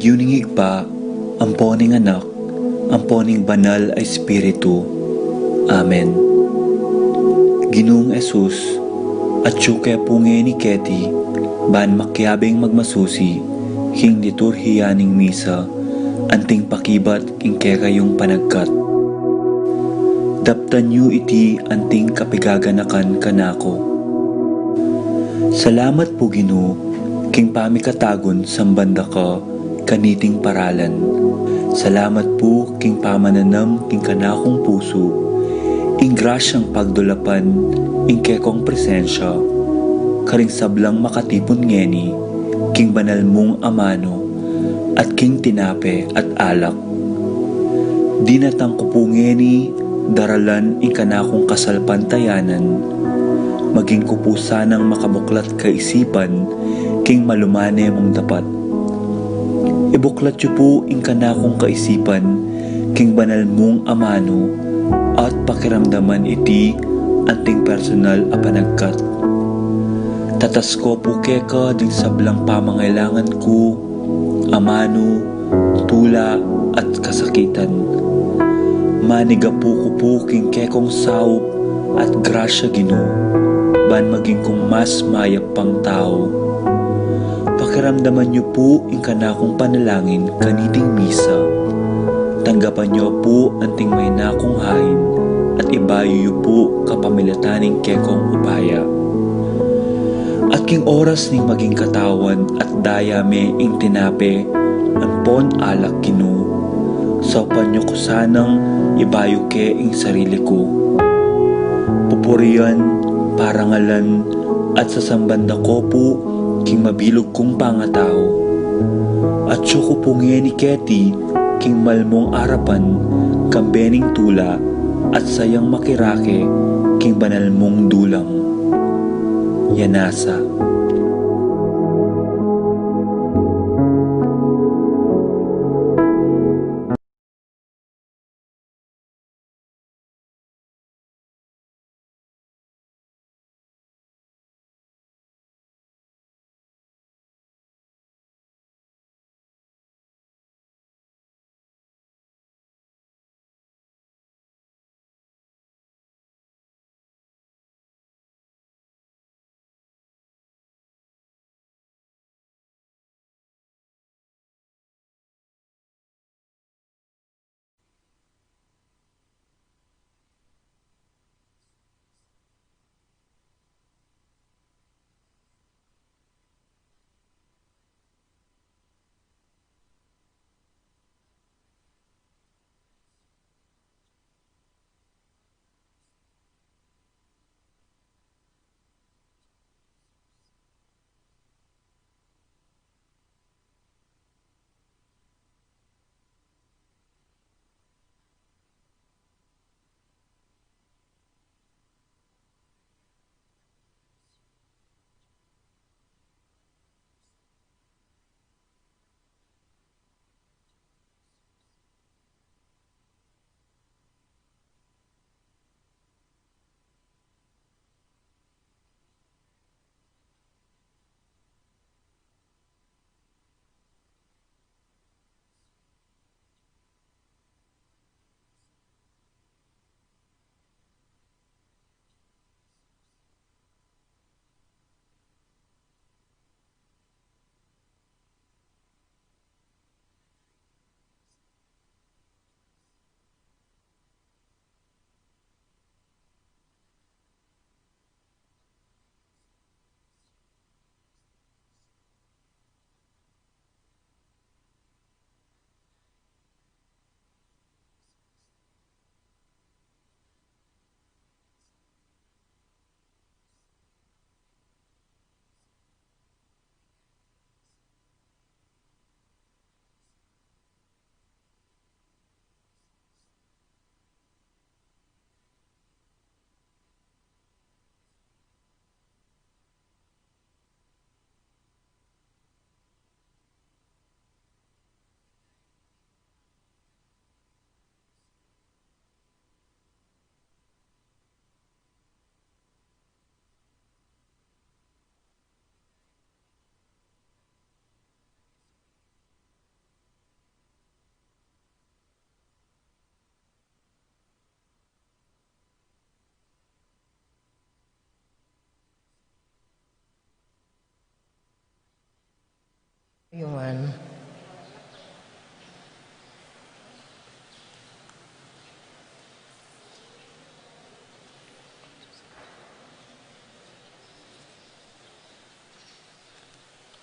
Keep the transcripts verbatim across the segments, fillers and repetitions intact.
King lagyu ning Ibpa, ampo ning Anak, ampo ning Banal a Espiritu. Amen. Ginung Jesus, atyu ke pu ngeni keti, ban makiabing magmasusi king liturhiya ning misa, anting pakibat king kekayung panagkat. Daptan yu iti anting kapigaganakan kanaku. Salamat pu, Ginu, king pamikatagun samban da ka kaniting paralan. Salamat pu king pamananam king kanakung pusu ing grasyang pagdulapan ing kekong presensya karing sablang makatipun ngeni king banal mung amanu at king tinape at alak. Dinatang ku pu ngeni daralan ing kanakung kasalpantayanan, maging ku pu sanang makabuklat kaisipan king malumane mung dapat. Ibuklat yu pu ing kanakung kaisipan king banal mung amanu at pakiramdaman iti anting personal a panagkat. Tatas ku pu keka ding sablang pamangailangan ku, amanu, tula, at kasakitan. Manigapu ku pu king kekong saup at grasya, Ginu, ban maging kung mas mayap pang tau. Pakiramdaman yu pu ing kanakung panalangin kaniting misa. Tanggapan yu pu anting mahinakung hain at ibayu yu pu kapamilatan ning kekong upaya. At king oras ning maging katawan at daya me ing tinape ampon alak, Ginu, saupan yu ku sanang ibayu ke ing sarili ku. Pupurian, parangalan, at sasamban da ku pu king mabilug kung pangatau. Atyu ku pu ngeni keti king malmung arapan kambe ning tula at sayang makirake king banal mung dulang. Yanasa.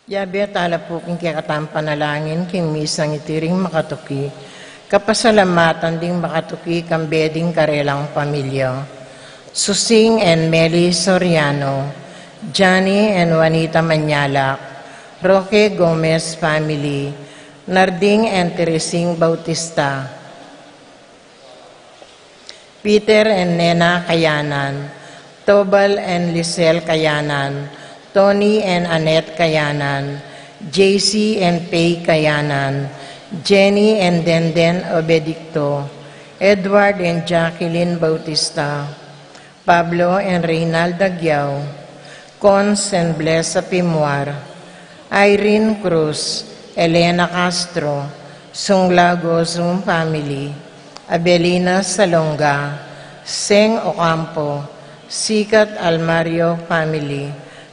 Yabe tala pu king kekatang panalangin king misang iti ring makatuki. Kapasalamatan ding makatuki kambe ding karelang pamilya. Susing and Meli Soriano, Johnny and Juanita Manyalak, Roque Gomez family, Narding and Teresing Bautista, Peter and Nena Kayanan, Tobal and Lisel Kayanan, Tony and Annette Kayanan, J C and Pei Kayanan, Jenny and Denden Obedicto, Edward and Jacqueline Bautista, Pablo and Reynald Aguiao, Cons and Blesa Pimuar, Irene Cruz, Elena Castro, Sungla Gozum family, Abelina Salonga, Seng Ocampo, Sikat Almario family,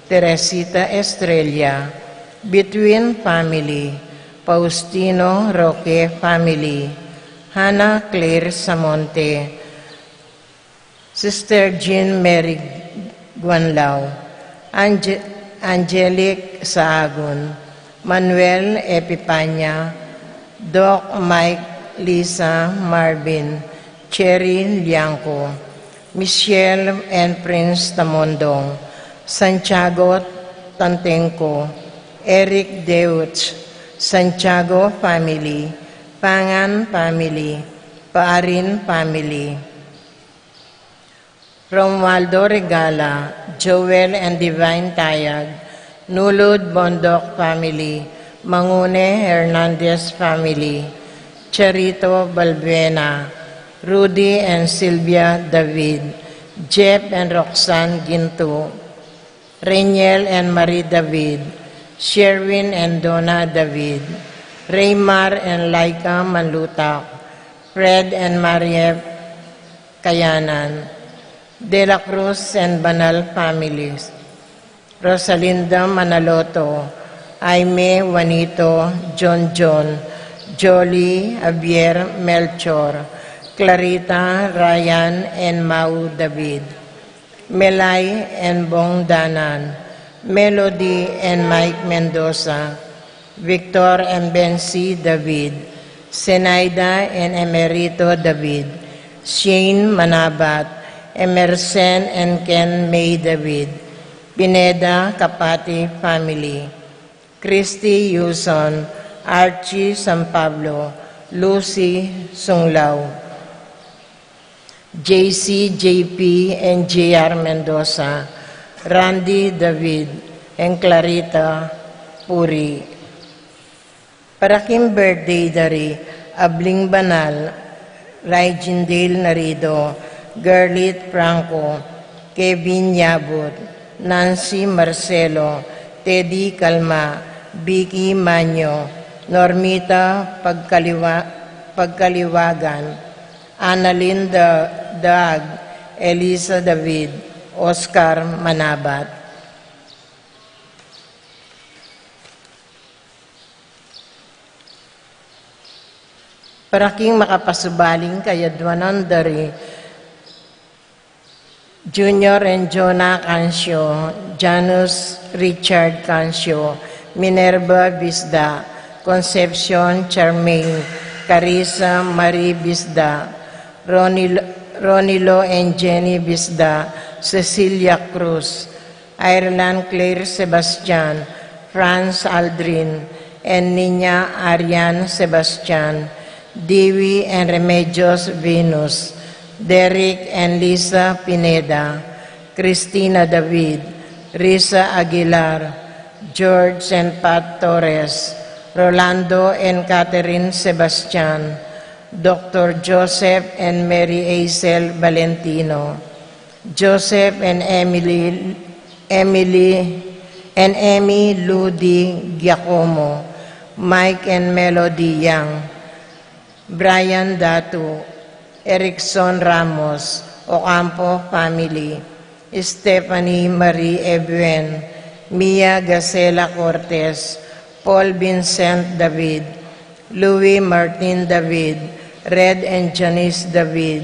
Teresita Estrella, Between family, Faustino Roque family, Hannah Claire Samonte, Sister Jean Mary Guanlao, Ange-, Angelic Saagun, Manuel Epipanya, Doc Mike, Lisa, Marvin, Cherry Liangco, Michelle and Prince Tamondong, Santiago Tantengco, Eric Deutz, Santiago family, Pangan family, Paarin family, Romualdo Regala, Joel and Divine Tayag, Nulud Bondoc family, Mangune Hernandez family, Charito Balbuena, Rudy and Sylvia David, Jeff and Roxanne Ginto, Reniel and Marie David, Sherwin and Donna David, Raymar and Laika Manlutak, Fred and Marie Kayanan, De La Cruz and Banal families, Rosalinda Manaloto, Aime, Juanito, John John, Jolie, Javier, Melchor, Clarita, Ryan, and Mau David, Melay and Bong Danan, Melody and Mike Mendoza, Victor and Bensi David, Zenaida and Emerito David, Shane Manabat, Emerson and Ken May David, Pineda Kapati family, Christy Yuson, Archie San Pablo, Lucy Sunglao, J C, J P, and J R Mendoza, Randy David, and Clarita Puri. Para king birthday da ri Abling Banal, Raijindale Narido, Gerlit Franco, Kevin Yabut, Nancy Marcelo, Teddy Calma, Vicky Manyo, Normita Pagkaliwa-, Pagkaliwagan, Annalyn Da-, Daag, Elisa David, Oscar Manabat. Para king makapasubaling kayadwanan da ri Junior and Jonah Cancio, Janus Richard Cancio, Minerva Bisda, Concepcion Charmaine, Carissa Marie Bisda, Ronil-, Ronilo and Jenny Bisda, Cecilia Cruz, Ireland Claire Sebastian, Franz Aldrin, and Nina Arian Sebastian, Dewey and Remedios Venus, Derek and Lisa Pineda, Christina David, Risa Aguilar, George and Pat Torres, Rolando and Catherine Sebastian, Doctor Joseph and Mary Hazel Valentino, Joseph and Emily, Emily and Emmy Ludi Giacomo, Mike and Melody Young, Brian Datu, Erickson Ramos, Ocampo family, Stephanie Marie Ebuen, Mia Gacela Cortez, Paul Vincent David, Louis Martin David, Red and Janice David,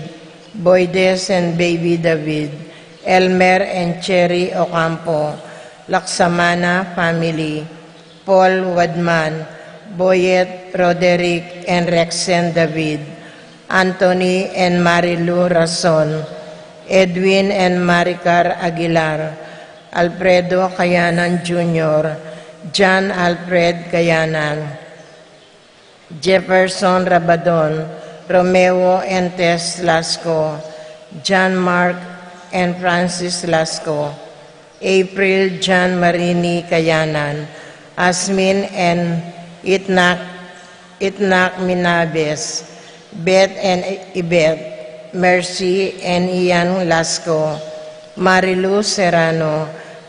Boydes and Baby David, Elmer and Cherry Ocampo, Laksamana family, Paul Wadman, Boyet Roderick and Rexen David, Anthony and Marilu Rason, Edwin and Maricar Aguilar, Alfredo Kayanan Junior, John Alfred Kayanan, Jefferson Rabadon, Romeo and Tess Lasco, John Mark and Francis Lasco, April John Marini Kayanan, Asmin and Itnak, Itnak Minabes, Beth and Ibet, Mercy and Ian Lasco, Marilu Serrano,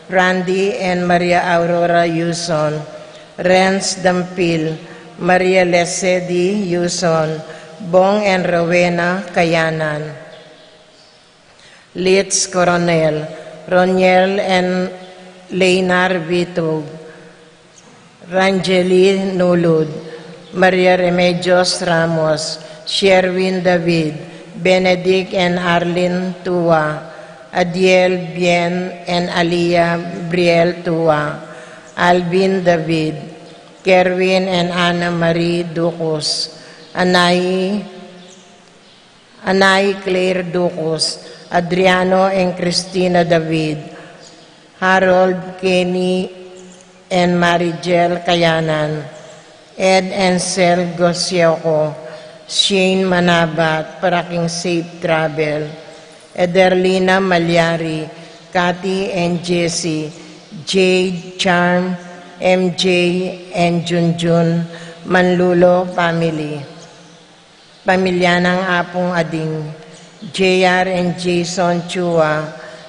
Randy and Maria Aurora Yuson, Renz Dampil, Maria Lesedi Yuson, Bong and Rowena Kayanan, Litz Coronel, Roniel and Leinar Vitug, Rangeli Nulud, Maria Remedios Ramos, Sherwin David, Benedict and Arlene Tua, Adiel Bien and Alia Briel Tua, Alvin David, Kerwin and Ana Marie Ducos, Anay, Anay Claire Ducos, Adriano and Christina David, Harold, Kenny and Marigel Kayanan, Ed and Sel Gosioko, Shane Manabat, para king safe travel, Ederlina Malyari, Cathy and Jesse, Jade, Charm, M J and Junjun, Manlulo family. Pamilya nang Apung Ading, J R and Jason Chua,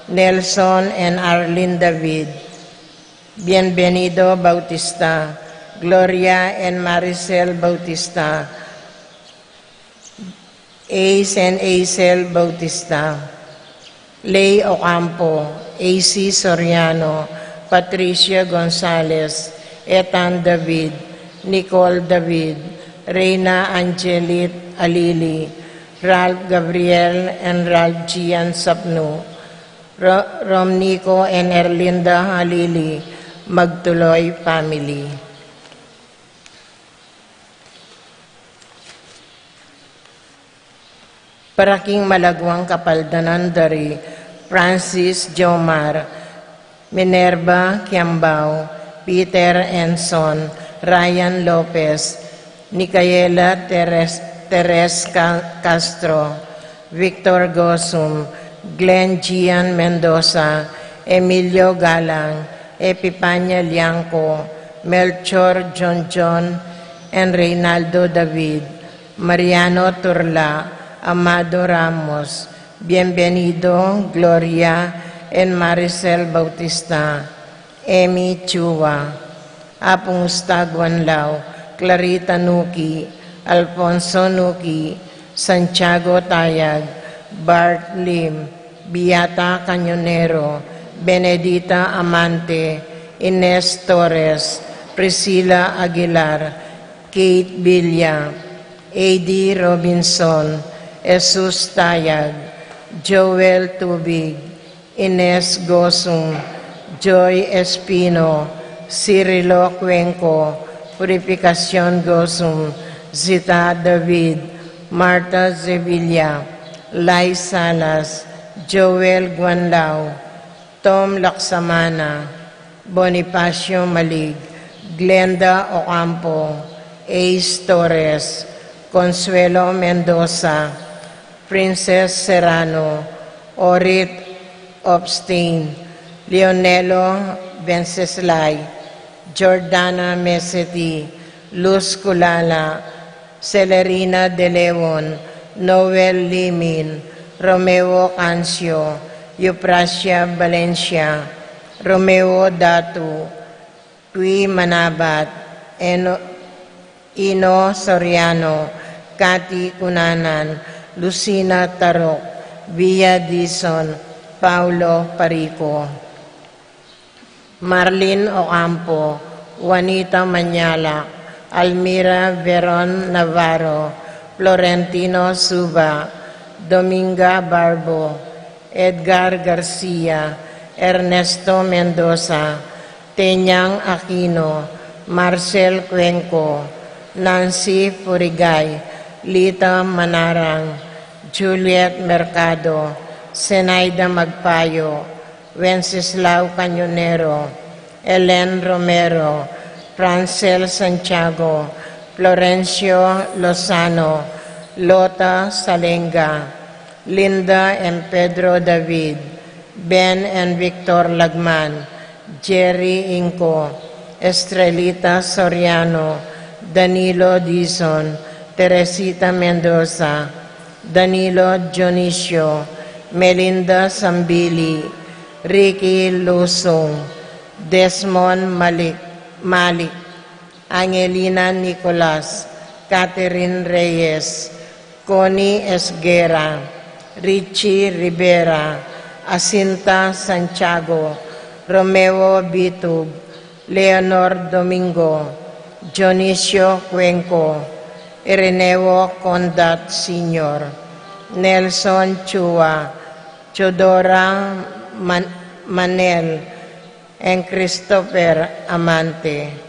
Nelson and Arlene David, Bienvenido Bautista, Gloria and Maricel Bautista, Ace and Acel Bautista, Lay Ocampo, A C Soriano, Patricia Gonzalez, Ethan David, Nicole David, Reina Angelit Alili, Ralph Gabriel and Ralph Gian Sapnu, Ro- Romnico and Erlinda Alili, Magtuloy family. Para king malaguang kapaldanan da ri Francis Jomar, Minerva Kiambao, Peter Enson, Ryan Lopez, Nicaela Teres, Teres Ca- Castro, Victor Gosum, Glenn Gian Mendoza, Emilio Galang, Epipania Liangco, Melchor John John, and Reynaldo David, Mariano Turla, Amado Ramos, Bienvenido, Gloria, and Maricel Bautista, Emmy Chua, Apung Ustaguan Lau, Clarita Nuki, Alfonso Nuki, Santiago Tayag, Bart Lim, Beata Cañonero, Benedita Amante, Ines Torres, Priscilla Aguilar, Kate Villa, A D Robinson, Jesus Tayag, Joel Tubig, Ines Gosum, Joy Espino, Cirilo Cuenco, Purificacion Gosum, Zita David, Martha Zevilla, Lai Salas, Joel Guanlao, Tom Laksamana, Bonifacio Malig, Glenda Ocampo, Ace Torres, Consuelo Mendoza, Princess Serrano, Orit Opstein, Leonelo Venceslay, Jordana Meseti, Luz Culala, Celerina De Leon, Noel Limin, Romeo Cancio, Euphrasia Valencia, Romeo Datu, Qui Manabat, Eno, Ino Soriano, Cathy Cunanan, Lucina Tarok, Via Dizon, Paulo Parico, Marlene Ocampo, Juanita Mañalac, Almira Veron Navarro, Florentino Suba, Dominga Barbo, Edgar Garcia, Ernesto Mendoza, Tenyang Aquino, Marcel Cuenco, Nancy Furigay, Lita Manarang, Juliet Mercado, Zenaida Magpayo, Wenceslao Cañonero, Elen Romero, Francel Santiago, Florencio Lozano, Lota Salenga, Linda and Pedro David, Ben and Victor Lagman, Jerry Inco, Estrelita Soriano, Danilo Dizon, Teresita Mendoza, Danilo Dionisio, Melinda Sambili, Ricky Lusung, Desmond Malik, Malik, Angelina Nicolas, Catherine Reyes, Connie Esguerra, Richie Rivera, Jacinta Santiago, Romeo Bitug, Leonor Domingo, Dionisio Cuenco, Ireneo Condat Senior, Nelson Chua, Teodora Man-, Manel, and Christopher Amante.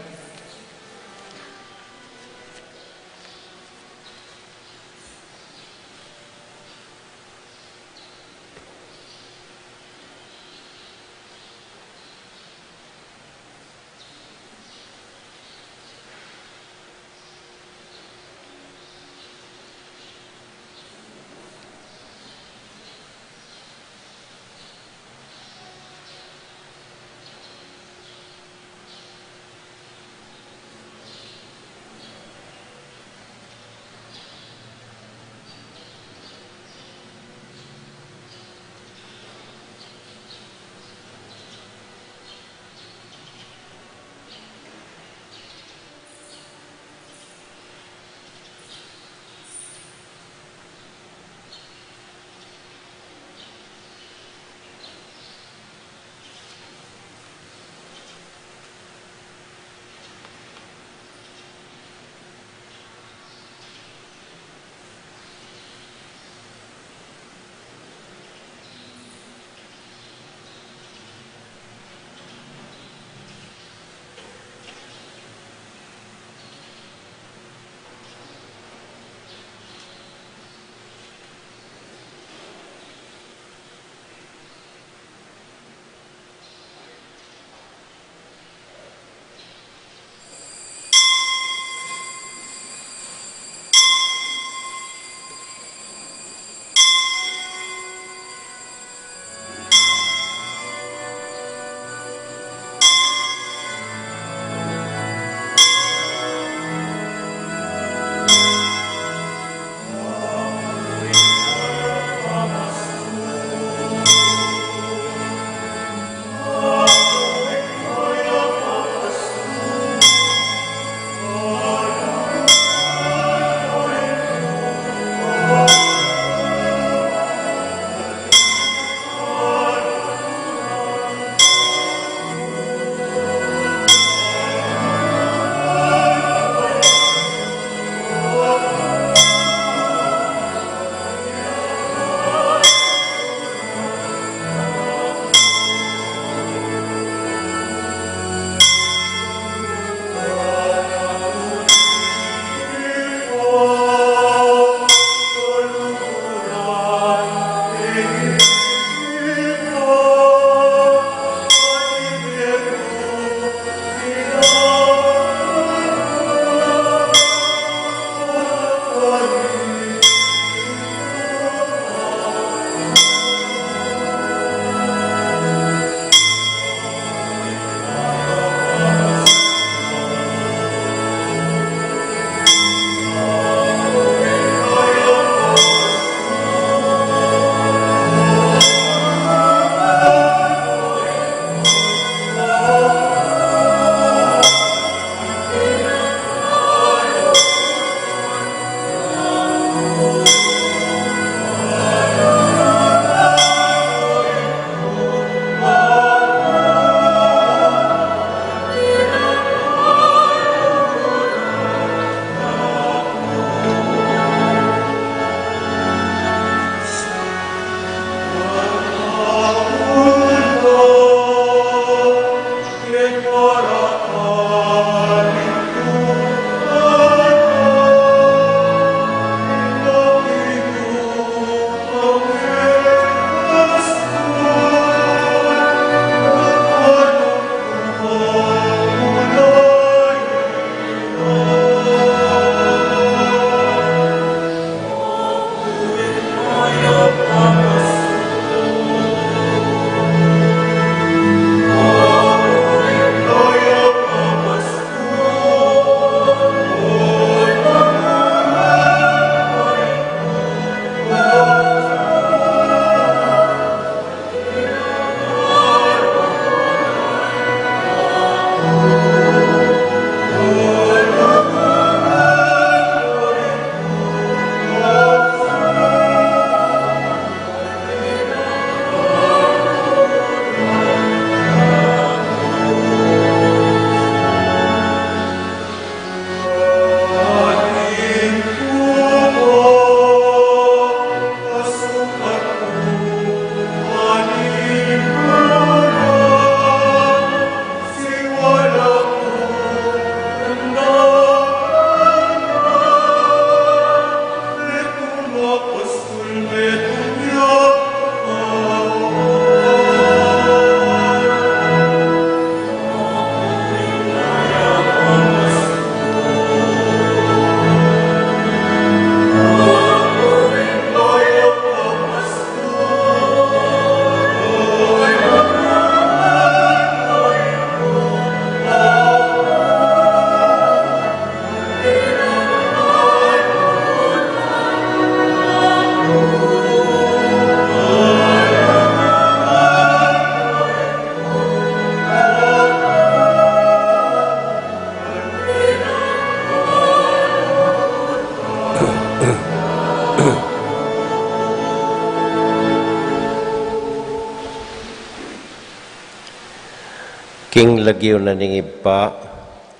King lagyu na ning Ibpa,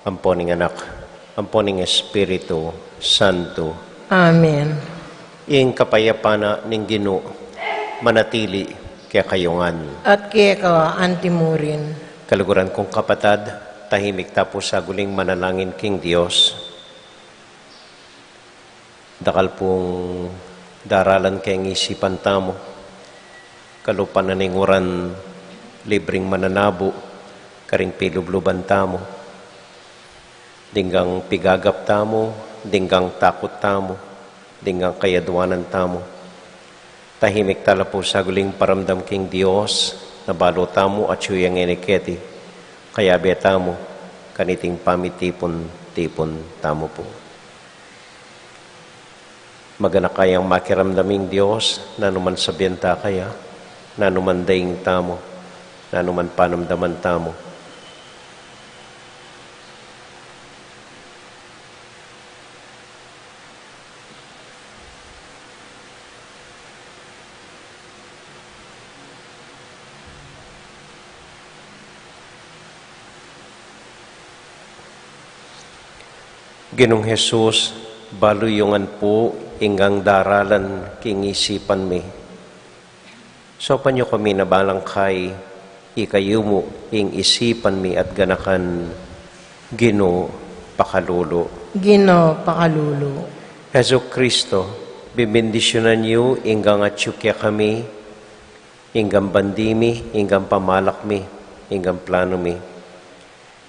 ampo ning Anak, ampo ning Espiritu Santo. Amen. Ing kapayapan na ning Ginu manatili kekayu ngan. At keka antimurin. Kaluguran kung kapatad, tahimik ta pu saguling manalangin king Dios. Dakal pung daralan king isipan tamu, kalupa na ning uran libring mananabu karing pilubluban tamu, dinggang pigagap tamu, dinggang takut tamu, dinggang kayaduanan tamu. Tahimik ta la pu saguling paramdam king Dios, na balu tamu atyu ya ngeni keti, kayabe tamu kaniting pamitipun-tipun tamu pu. Maganaka yang makiramdam ing Dios, nanu man sabian ta kaya, nanu man daing tamu, nanu man panamdaman tamu. Ginung Jesus, balu yu ngan pu ing daralan king isipan mi. Saupan yu kami na balangkai, ikayu mu ing isipan mi at ganakan. Ginu, pakalulu. Ginu, pakalulu. Jesucristo, bibendisyunan yu ing atyu kekami, ing bandi mi, ing pamalak mi, ing planu mi.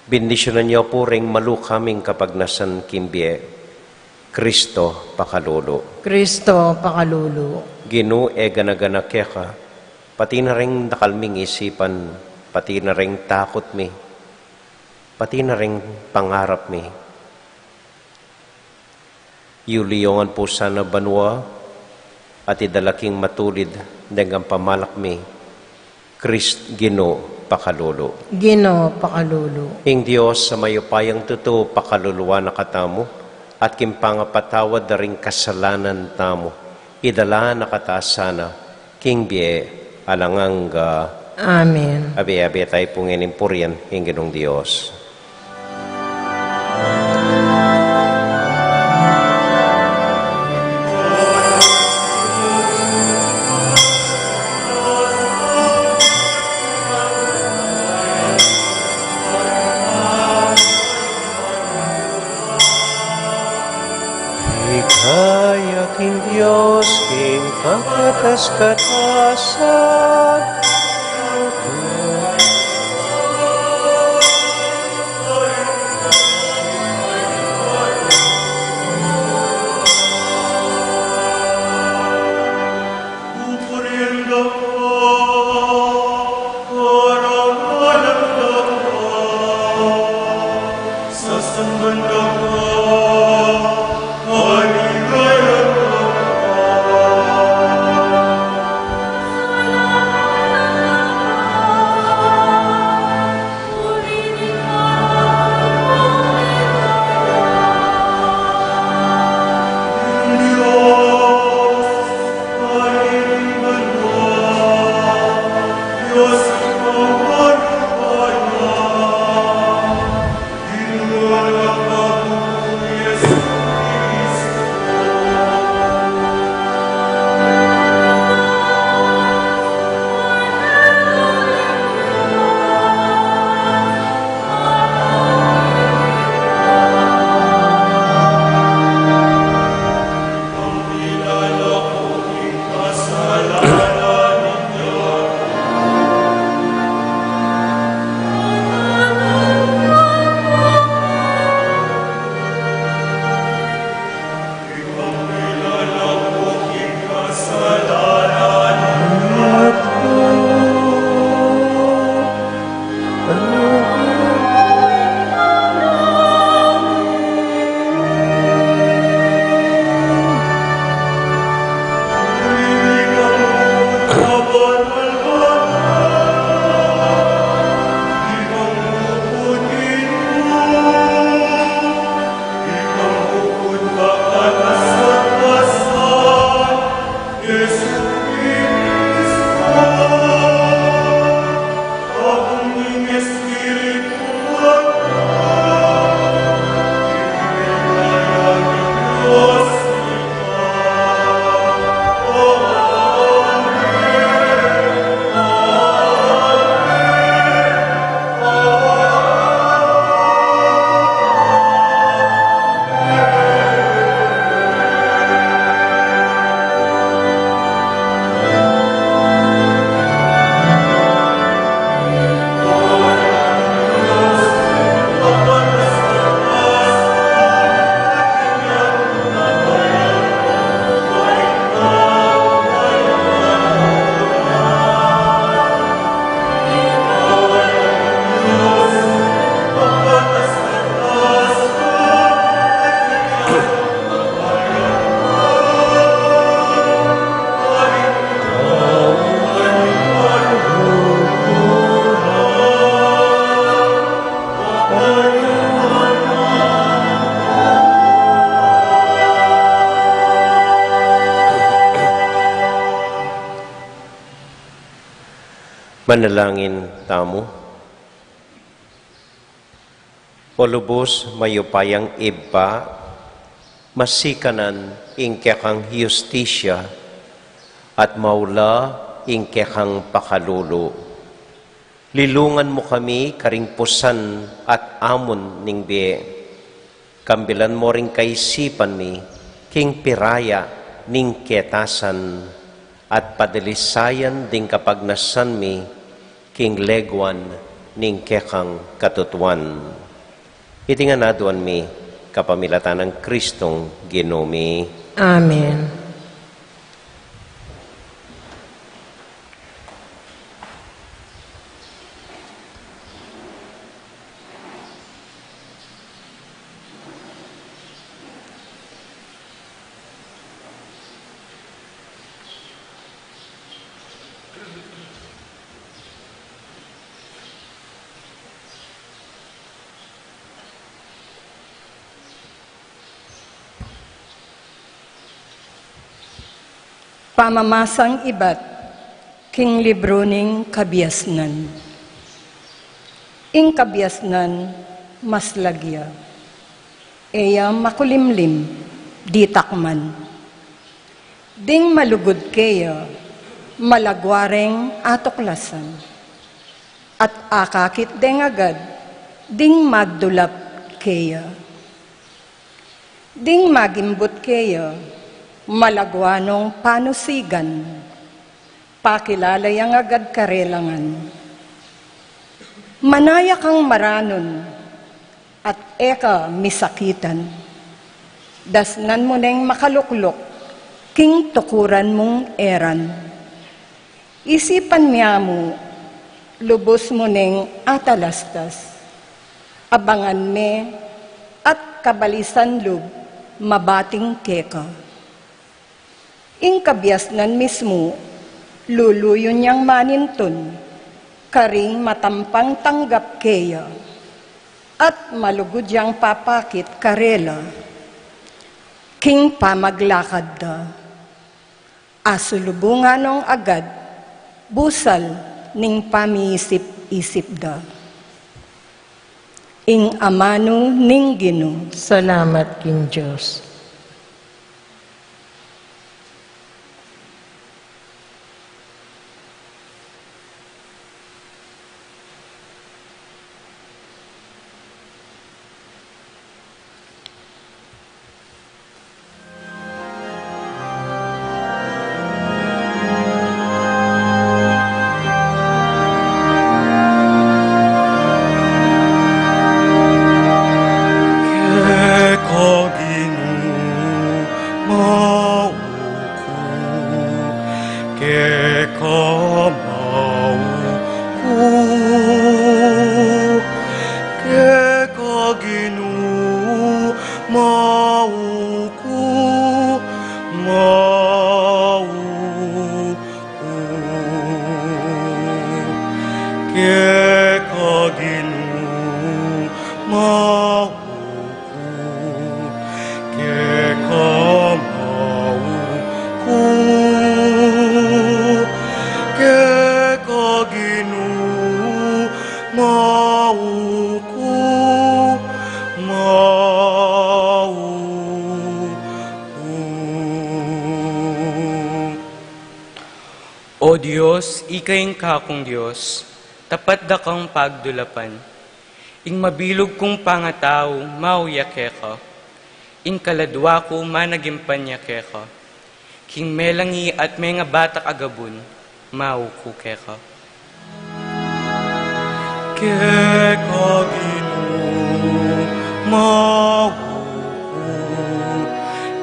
Bendisyunan yu pu ring malu kaming kapagnasan king bie. Cristo, pakalulu. Cristo, pakalulu. Ginu, e gana-gana keka, pati na ring dakal ming isipan, pati na ring takut mi, pati na ring pangarap mi. Yuli yu ngan pu sana banua, at idala king matulid deng pamalak mi. Crist, Ginu, pakalulu. Ginu, pakalulu. Ing Dios a mayupayang tutu, pakaluluan na katamu, at king pangapatawad da ring kasalanan tamu, idala na kata sana king bie alang angga. Amen. Abe-abe tamu pu ngening purian ing Ginung Dios. Ligaya king Dios king kakatas-katasan. Manalangin tamu. O lubus mayupayang Ibpa, masikanan ing kekang hustisya at maula ing kekang pakalulu. Lilungan mu kami karing pusan at amun ning bie. Kambilan mu ring kaisipan mi king piraya ning ketasan at padalisayan ding kapagnasan mi king leguan ning kekang katutuan. Iti ngan aduan mi kapamilatan nang Kristong Ginu mi. Amen. Pamamasang ibat king libru ning Kabiasnan. Ing kabiasnan maslag ya, e ya makulimlim, ditak man. Ding malugud keya, malagwa reng atuklasan, at akakit deng agad ding magdulap keya. Ding magimbut keya, malagwa nong panusigan, pakilala yang agad karela ngan. Manaya kang maranun, at e ka misakitan. Dasnan mu neng makalukluk king tukuran mung eran. Isipan me mu, lubus mu neng atalastas. Abangan me at kabalisan lub mabating keka. Ing kabiasnan mismu, luluyun yang manintun karing matampang tanggap keya, at malugud yang papakit karela king pamaglakad da. Asulubungan nong agad busal ning pamiisip-isip da. Ing amanu ning Ginu. Salamat king Dios. Keka Ginu mau ku, keka mau ku, keka Ginu mau ku, mau ku, keka Ginu mau ku, keka mau ku. O Dios, ika ing kakung Dios, tapat da kang pagdulapan. Ing mabilug kung pangatau, mau ya keka. Ing kaladua ku, managimpan ya keka. King melangi at mengabatak a gabun, mau ku keka. Keka Ginu, mau ku,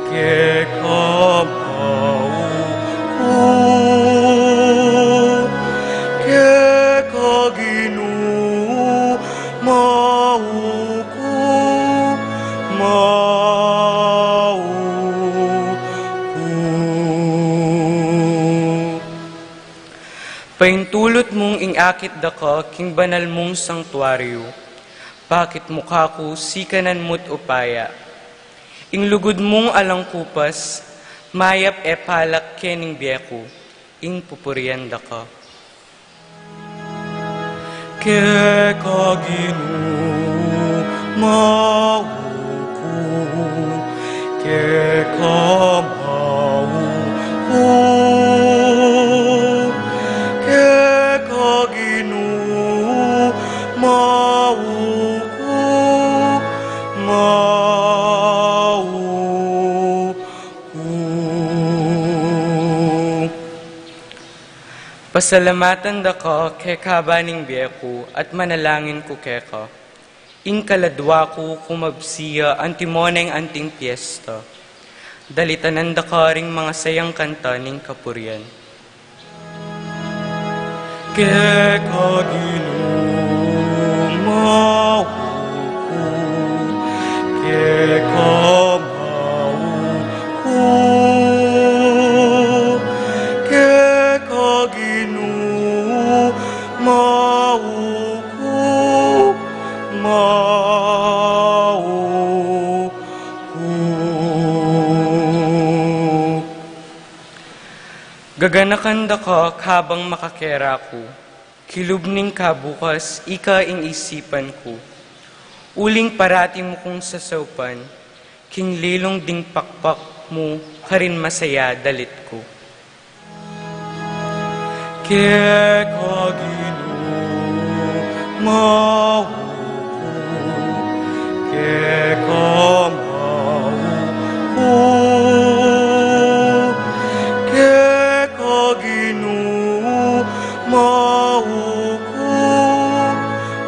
keka mau ku, keka Ginu, mau ku, mau ku. Paintulut mung ing akit da ka king banal mung sangtuaryu, pakit mu kaku sikanan mu't upaya. Ing lugud mung alang kupas, mayap e palak kening bie ku, ing pupurian da ka. Keka Ginu, mau ku, keka mau ku, keka Ginu, mau ku, mau ku. Pasalamatan da ka keka ba ning bie ku at manalangin ku keka. Ing kaladua ku kumabsi ya antimo neng anting piesta. Dalitanan da ka ring mangasayang kanta ning kapurian. Keka Ginu, mau ku, keka mau ku, keka Ginu, mau ku, mau ku. Gaganakan da ka kabang makakera ku, kilub ning kabukas ika ing isipan ku, uling parati mu kung sasaupan, king lilung ding pakpak mu karin masaya dalit ku. Keka Ginu, mau ku, keka mau ku, keka Ginu, mau ku,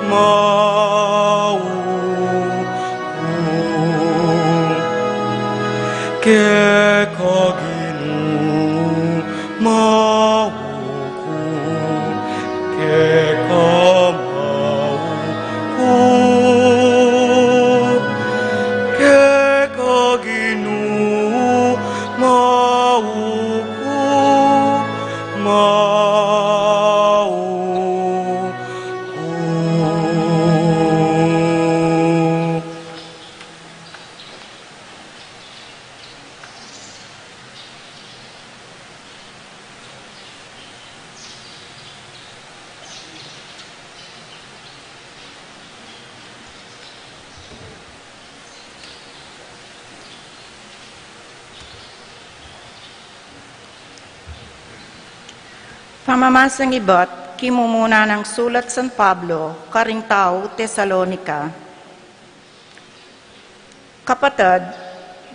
mau ku, keka Ginu, mau ku, keka mau ku, keka Ginu, mau ku, mau ku. Pamamasang ibat king mumuna nang sulat San Pablo karing tau Tesalonica. Kapatad,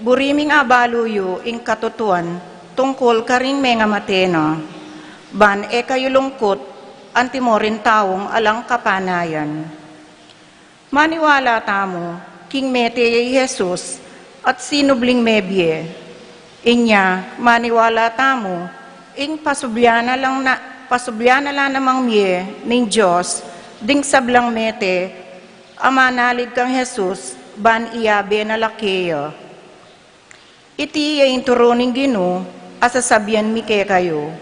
buri ming abalu yu ing katutuan tungkul karing mengamate na, ban e kayu lungkut antimo ring taung alang kapanayan. Maniwala tamu king mete ya i Jesus at sinubling mebie. Inya, maniwala tamu ing pasublia na lang na, pasublia na la namang mie ning Dios ding sablang mete a manalig kang Jesus ban iyabe na la keya. Iti ya ing turu ning Ginu a sasabian mi kekayu.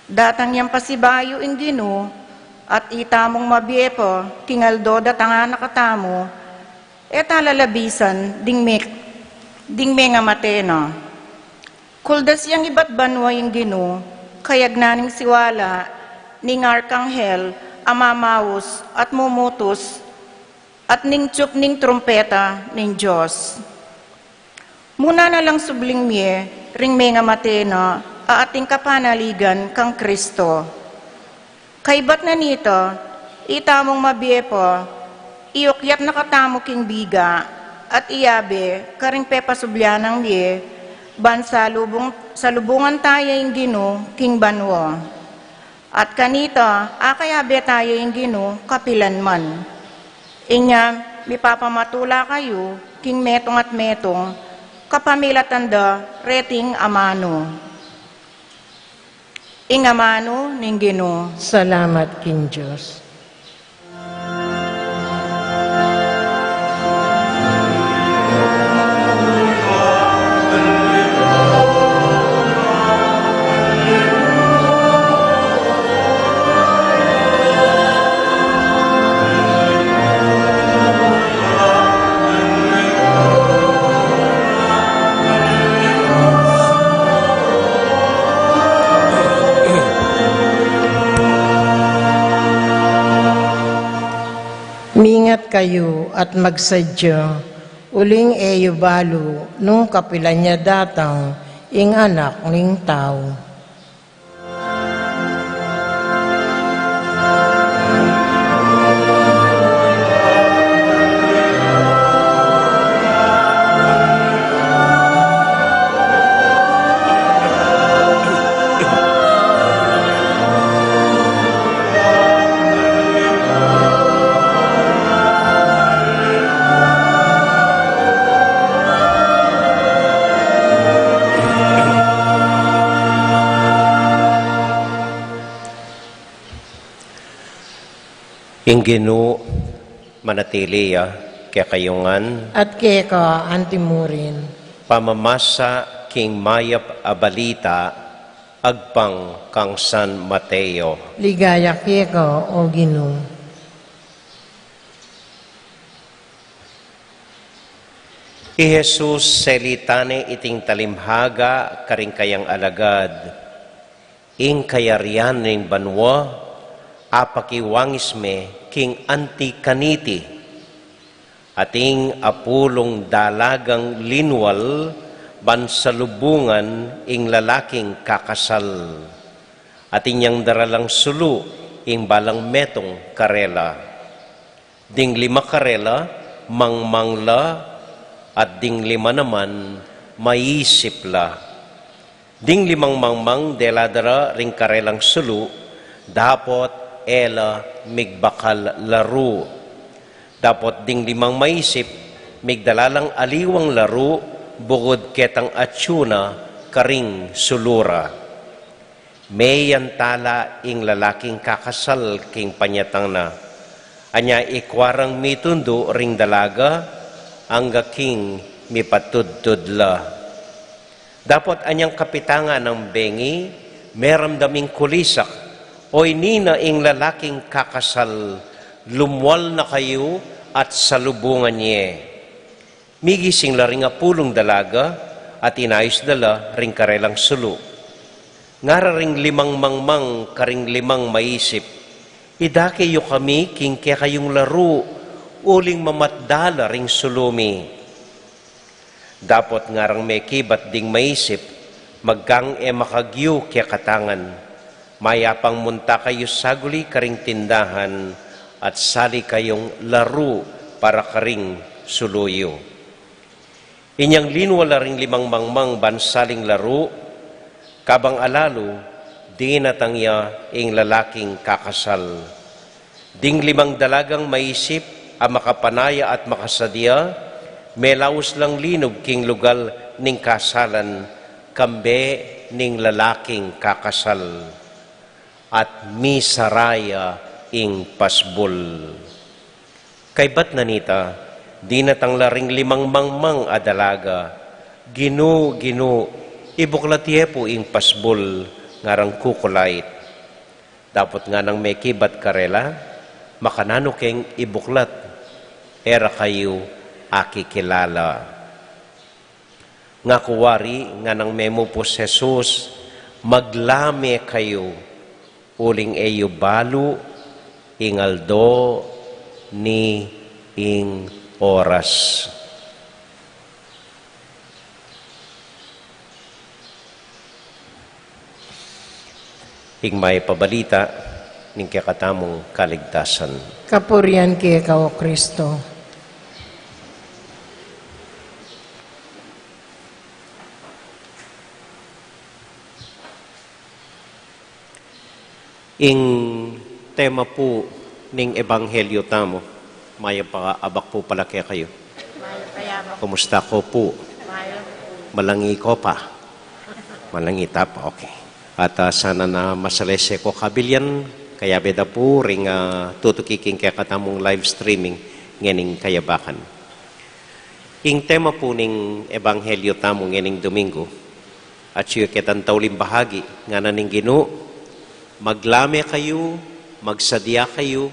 Datang yang pasibayu ing Ginu, at itamung mabie pa king aldo datang na katamu, e ta lalabisan ding me-, ding mengamate na. Kuldas yang ibat banua ing Ginu, kayagnan ning siwala ning arkanghel a mamaus at mumutus, at ning tiup ning trumpeta ning Dios. Muna na lang subling mie ring mengamate na a ating kapanaligan kang Kristo. Kaybat na nita, itamung mabie pa, iukyat na katamu king biga, at iyabe karing pepasubli nang bie, ban salubung, salubungan taya ing Ginu king banua. At kanita, akayabe taya ing Ginu kapilanman. Inya, mipapamatula kayu king metung at metung, kapamilatan da reting amanu. Ing amanu ning Ginu. Salamat king Dios. Mingat kayu at magsadya, uling e yu balu nung kapilan ya datang ing Anak ning Tau. Ing Ginu manatili ya kekayu ngan. At keka antimurin. Pamamasa king mayap a balita agpang kang San Mateo. Ligaya keka, O Ginu. I Jesus selitan ne iting talimhaga karing kayang alagad, ing kayarian ning banua apakiwangis me king anti kaniti. Ating apulung dalagang linwal ban salubungan ing lalaking kakasal. Atin yang daralang sulu ing balang metung karela. Ding lima karela, mangmang la, at ding lima naman, maisip la. Ding limang mangmang dela da ra ring karelang sulu, dapot e la migbakal laru. Dapot ding limang maisip, migdala lang aliwang laru, bukut ketang atyu na karing sulu ra. Meyantala ing lalaking kakasal king panyatang na. Anya ikwa rang mitundu ring dalaga, angga king mipatudtud la. Dapot anyang kapitangan nang bengi, meramdam ing kulisak, "Oy nina, ing lalaking kakasal, lumwal na kayu at salubungan ye." Migising la ring apulung dalaga at inayus da la ring karelang sulu. Ngara ring limang mangmang karing limang maisip, "Idake yu kami king kekayung laru, uling mamatda la ring sulu mi." Dapot ngarang mekibat ding maisip, "Magkang e makagyu kekatangan, mayapang munta kayu saguli karing tindahan at sali kayung laru para karing sulu yu." Inyang linwal la ring limang mangmang ban saling laru, kabang alalu, dinatang ya ing lalaking kakasal. Ding limang dalagang maisip a makapanaya at makasadia, melaus lang linub king lugal ning kasalan, kambe ning lalaking kakasal, at misara ya ing pasbul. Kaybat na nita, dinatang la ring limang mangmang a dalaga, "Ginu, Ginu, ibuklat ye pu ing pasbul," ngarang kukulait. Dapot nganang mekibat karela, "Makananu keng ibuklat? E ra kayu akikilala." Ngaku wari, nganang memupus Jesus, "Maglame kayu, uling e yu balu ing aldo ni ing oras." Ing mayap a balita ning kekatamung kaligtasan. Kapurian keka, O Kristo. Ing tema pu ning ebanghelyo tamu, mayap a abak pu pala kekayu. Kumusta ko pu? Malangi ko pa? Malangi ta pa, okay. At, ah, sana na masalese ko kabilyan, kayabe da pu ring, ah, tutuki king kekatamung live streaming ngening kayabakan. Ing tema pu ning ebanghelyo tamu ngening Domingo, atyu ya ketang tauling bahagi, ngana ning Ginu, "Maglame kayu, magsadia kayu,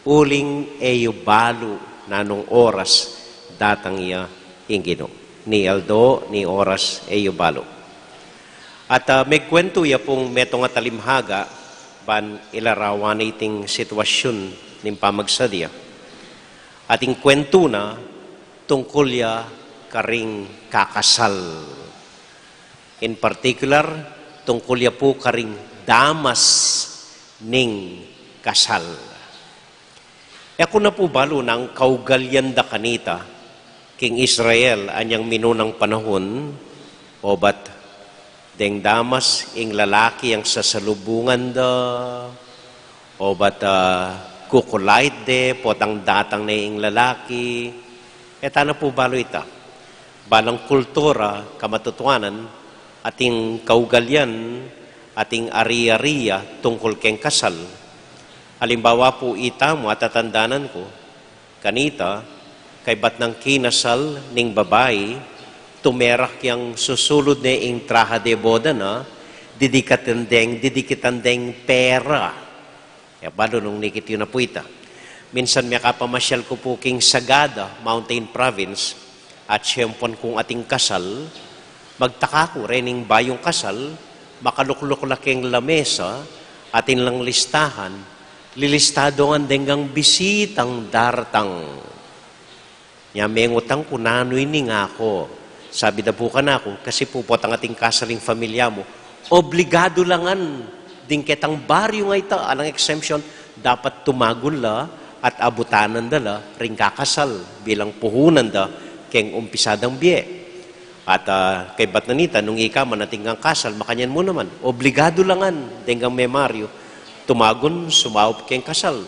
uling e yu balu nanung oras datang ya ing Ginu." Ni aldo, ni oras, e yu balu. At, ah, megkuwentu ya pung metung a talimhaga, ban ilarawan iting sitwasyun ning pamagsadia. At ing kuwentu na tungkul ya karing kakasal. In particular, tungkul ya pu karing damas ning kasal. E ku na pu balu nung kaugalyang da kanita king Israel anyang minunang panahun, obat deng damas ing lalaki yang sasalubungan da, obat, ah, kukulait de potang datang ne ing lalaki. E ta na pu balu ita. Balang kultura, kamatutuanan, ating kaugalyan, ating ari-ari ya tungkul keng kasal. Alimbawa pu itamu, atatandanan ku, kanita, kaybat nang kinasal ning babai, tumerak yang susulud ne ing traha de boda na, didikitan deng, didikitan deng pera. Ya balu nung nikit yu na pu ita. Minsan mekapamasyal ku pu king Sagada, Mountain Province, at siyempuan kung ating kasal, magtaka ku, rening bayung kasal, makalukluk la keng lamesa, atin lang listahan, lilistadu ngan deng bisitang dartang. Nya mengutang ku, "Nanu ini?" ngaku. Sabi da pu kanaku, "Kasi pu potang ating kasal ing familia mu, obligadu la ngan ding ketang baryu nga ita, alang exemption, dapat tumagun la at abutanan da la ring kakasal bilang puhunan da keng umpisa dang bie." At, ah, kaybat na nita, nung ika man atin kang kasal, makanyan mu naman, obligadu la ngan deng memaryu tumagun, sumaup keng kasal.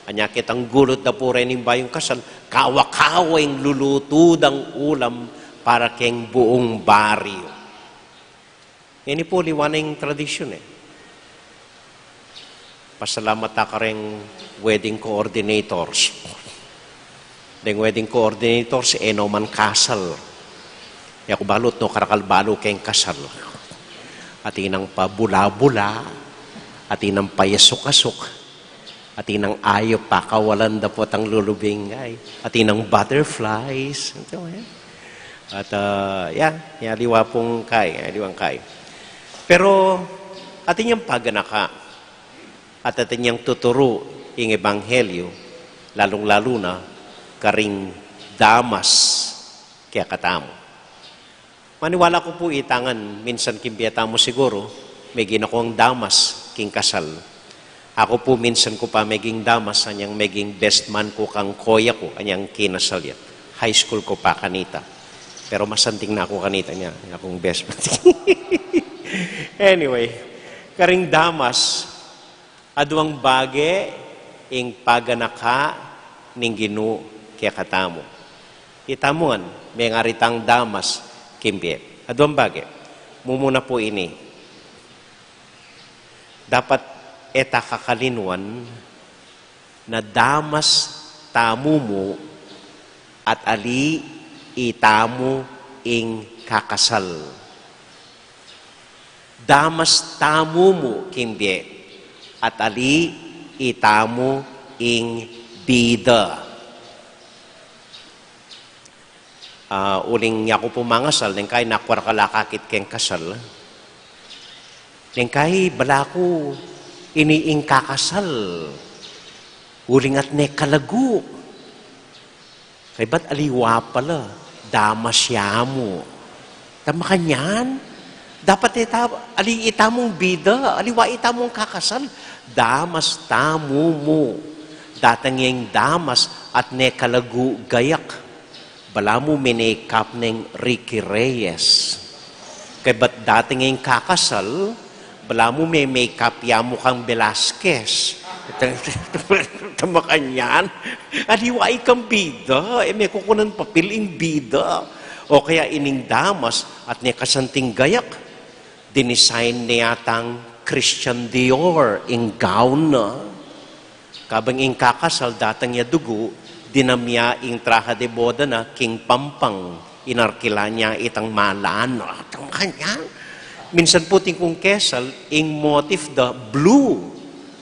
Anya ketang gulut da pu rening bayung kasal, kawa-kawa ing lulutu dang ulam para keng buung baryu. Ini pu aliwa na ing tradisyun, e. Pasalamat aku kareng wedding coordinators. Deng wedding coordinators, e no man kasal. E ku balu no karakal balu keng kasal. Atin nang pabula-bula, atin nang payasuk-asuk, atin nang ayup pakawalan da potang lulubing, ay, atin nang butterflies. Ito, e. At, ah, ya, ya aliwa pung kai, ya aliwang kai. Pero, atin yang paganaka, at atin yang tuturu ing ebanghelyo, lalung-lalu na karing damas kekatamu. Maniwala ku pu ita ngan minsan king bie tamu siguru, meging aku ang damas king kasal. Aku pu minsan ku pa meging damas anyang meging best man ku kang koya ku anyang kinasal ya. High school ku pa kanita. Pero masanting na aku kanita nya, akung best man. Anyway, karing damas, aduang bage ing paganaka ning Ginu kekatamu. Itamu ngan, mengari tang damas king bie. Aduang bage. Mumuna pu ini. Dapat e ta kakalinuan na damas tamu mu at ali itamu ing kakasal. Damas tamu mu king bie, at ali itamu ing bida. Ah, uling yaku pu mangasal, neng kai naku karakal akakit keng kasal. Neng kai balaku ini ing kakasal. Uling at ne kalagu. Kaybat aliwa pala, damas ya mu. Ta makanyan, Dapat ita, ali itamung bida, aliwa itamung kakasal. Damas tamu mu. Datang ya ing damas at ne kalagu gayak. Balamu me-makeup neng Ricky Reyes. Kaybat datang ya ing kakasal, balamu me-makeup ya mu kang Velasquez. Tama kanyan. Aliwa ikang bida, e me kukunan papil ing bida. O kaya ining damas at ne kasanting gayak. Dinisign ne yatang Christian Dior ing gown na. Kabang ing kakasal datang ya dugu, dinamya ing traje de boda na king Pampang, inarkilan ya itang Malano. Atang kanyan. Minsan pu ting kung kesal, ing motif da blue.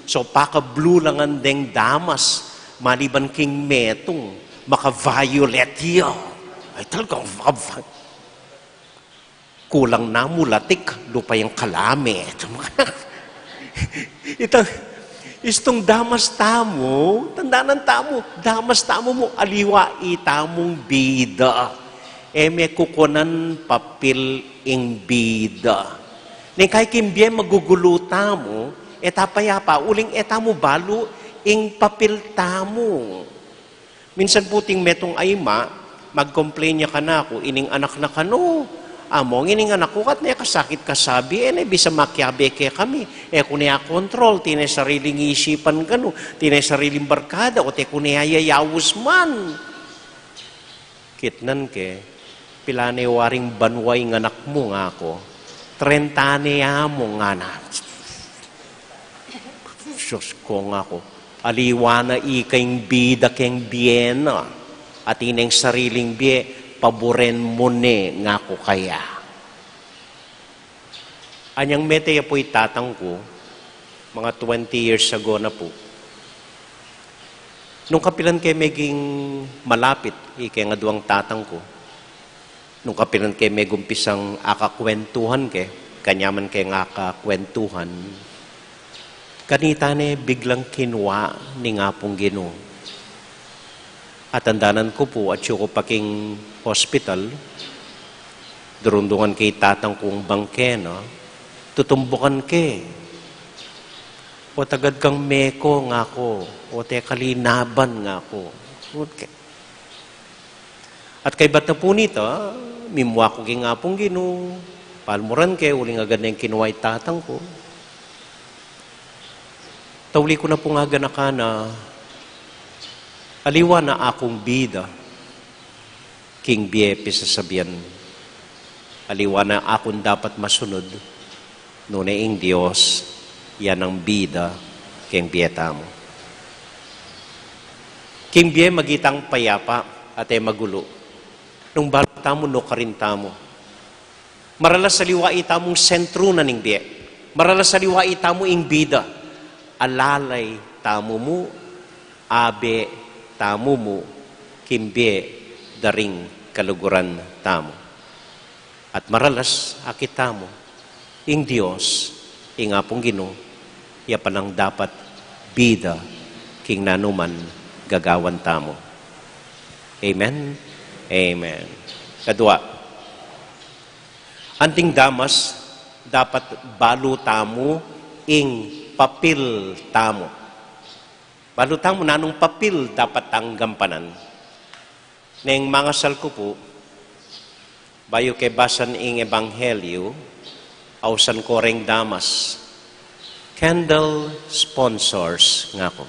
So, paka-blue la ngan deng damas, maliban king metung, maka-violet ya. Ay, talagang maka-vi-, kulang na mu latik, lupa yang kalame. Itang, istung damas tamu, tandanan tamu, damas tamu mu, aliwa itamung bida. E me kukunan papil ing bida. Neng kaya king bie magugulu tamu, e ta payapa, uling e tamu balu ing papil tamu. Minsan pu ting metung a ima, mag-complain ya kanaku, ining anak na kanu, among ining anak ku kat ne kasakit kasabi, e ne bisa makiabe kekami, e ku ne akontrol, tine sariling isipan kanu, tine sariling barkada, o te ku ne ayayaus man. Kitnan ke, pila ne waring banua ing anak mu ngaku, trenta ne among anak. Sus ko ngaku, aliwa na ika ing bida keng bie na, at ineng sariling bie, paburen mu ne ngaku kaya. Anyang mete ya pu i tatang ku, mga twenty years ago na pu. Nung kapilan ke meging malapit, ike nga duang tatang ku. Nung kapilan ke megumpisang akakwentuhan ke, kanyaman ke nga akakwentuhan, kanita ne biglang kinua ning Apung Ginu. At tandanan ku pu, atyu ku pa king hospital, durungdungan ke i tatang kung bangke, no? Tutumbukan ke. O tagad kang meko ngaku, o te kalinaban ngaku. Okay. At kaybat na pu nita, mimua ku king Apung Ginu, palmuran ke, uling agad neng kinua i tatang ku. Tauli ku na pung aganaka na aliwa na akung bida king bie pisasabian. Aliwa na akung dapat masunud, nune ing Dios, ya nang bida king bie tamu. King bie magitang payapa at e magulu. Nung balu tamu, nukarin tamu. Maralas aliwa itamu ing sentru na ning bie. Maralas aliwa itamu ing bida. Alalay tamu mu, abe tamu mu, king bie da ring kaluguran tamu. At maralas akit tamu, ing Dios, ing Apung Ginu, ya palang dapat bida king nanuman gagawan tamu. Amen. Amen. Kadua. Anting damas, dapat balu tamu ing papil tamu. Balu tamu nanung papil dapat tang gampanan. Neng mangasal ku pu, bayu ke basan ing ebanghelyu, ausan ko reng damas. Candle sponsors ngaku.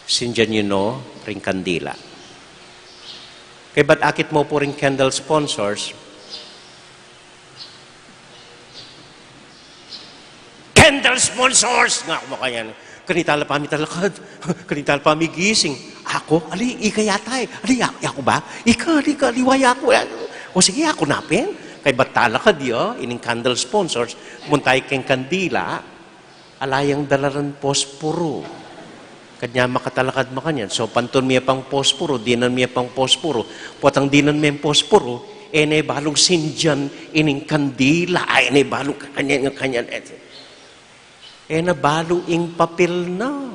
Sindian yu no ring kandila. Kaybat akit mu pu ring candle sponsors, candle sponsors ngaku makanyan. Kanita la pa mi talakad. Kanita la pa mi gising. Aku, ali, ika yata e. Ali, aku, aku ba? Ika, ali, ika, aliwa ya ku. O sige, aku na pin. Kaybat talakad ya, ining candle sponsors, munta ya keng kandila, ala yang dala ran posporo. Kanyan makatalakad makanyan. So, pantun mi ya pang posporo, dinan mi ya pang posporo. Potang dinan mi yang posporo, e ne balung sindian ining kandila, e ne balung kakanyan, kakanyan. E na balu ing papil na.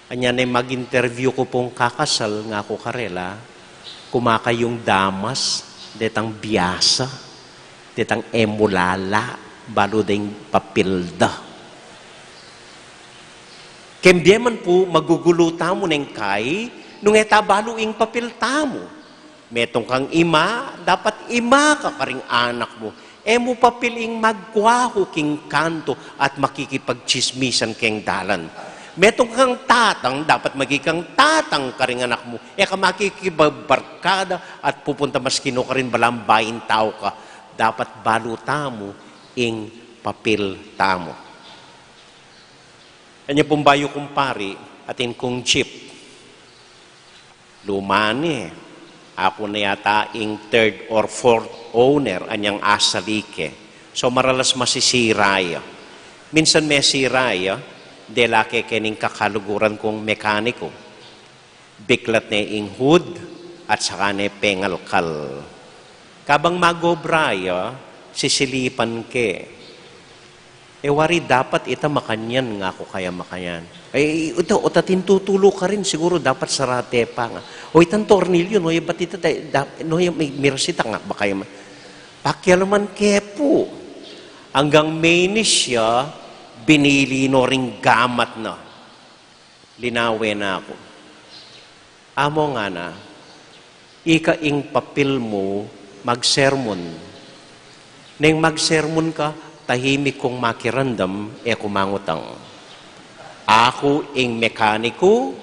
Anya ne mag-interview ku pung kakasal, ngaku karela, kuma kayung damas, detang biasa. Detang e mu lala balu deng papil da. Keng bie man pu, magugulu tamu neng kai nung e ta balu ing papil tamu. Metung kang ima, dapat ima ka karing anak mu. E mu papil ing magkuaku king kantu at makikipagtsismisan keng dalan. Metung kang tatang, dapat maging kang tatang karing anak mu. E ka makikipagbarkada at pupunta maski nu karin balang baing tau ka. Dapat balu tamu ing papil tamu. Anya pung bayu kung pari, atin kung jeep. Luma ne, aku na yata ing third or fourth owner anyang asali ke. So, maralas masisira ya. Minsan mesira ya, dela ke kening kakaluguran kung mekaniko. Biklat ne ing hood at saka ne pengalkal. Kabang mag-obra ya, sisilipan ke. E wari dapat ita makanyan nga, aku kaya makanyan. E, ita, o tatin tutulu karin, siguru dapat sarate pa nga. O itang tornilyo, no, e bat ita, da, no, e, mi-, mirasita nga, baka yung, pakialaman ke pu. Anggang mainis ya, binili no ring gamat na. Linawe na ku. Amo ngana, ika ing papil mu magsermon. Neng magsermon ka, tahimik kung makiramdam, e ku mangutang. Aku ing mekaniku,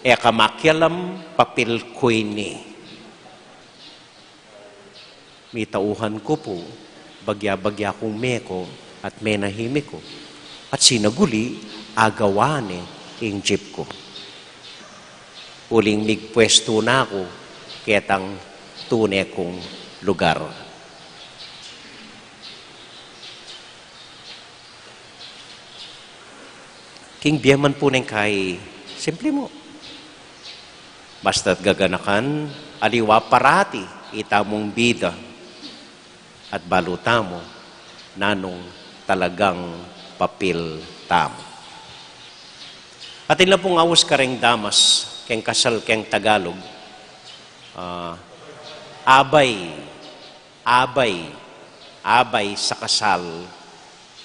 e ka makialam, papil ku ini. Mitauhan ku pu, bagya-bagya kung meko at menahimik ku. At sinaguli, agawa ne ing jeep ku. Uling migpwestu na ku ketang tune kung lugar. King bie man pu neng kai, simple mu. Basta't gaganakan, aliwa parati itamung bida at balu tamu nanung talagang papil tamu. Atin la pung aus kareng damas, keng kasal, keng Tagalog, ah, abay, abay, abay sa kasal,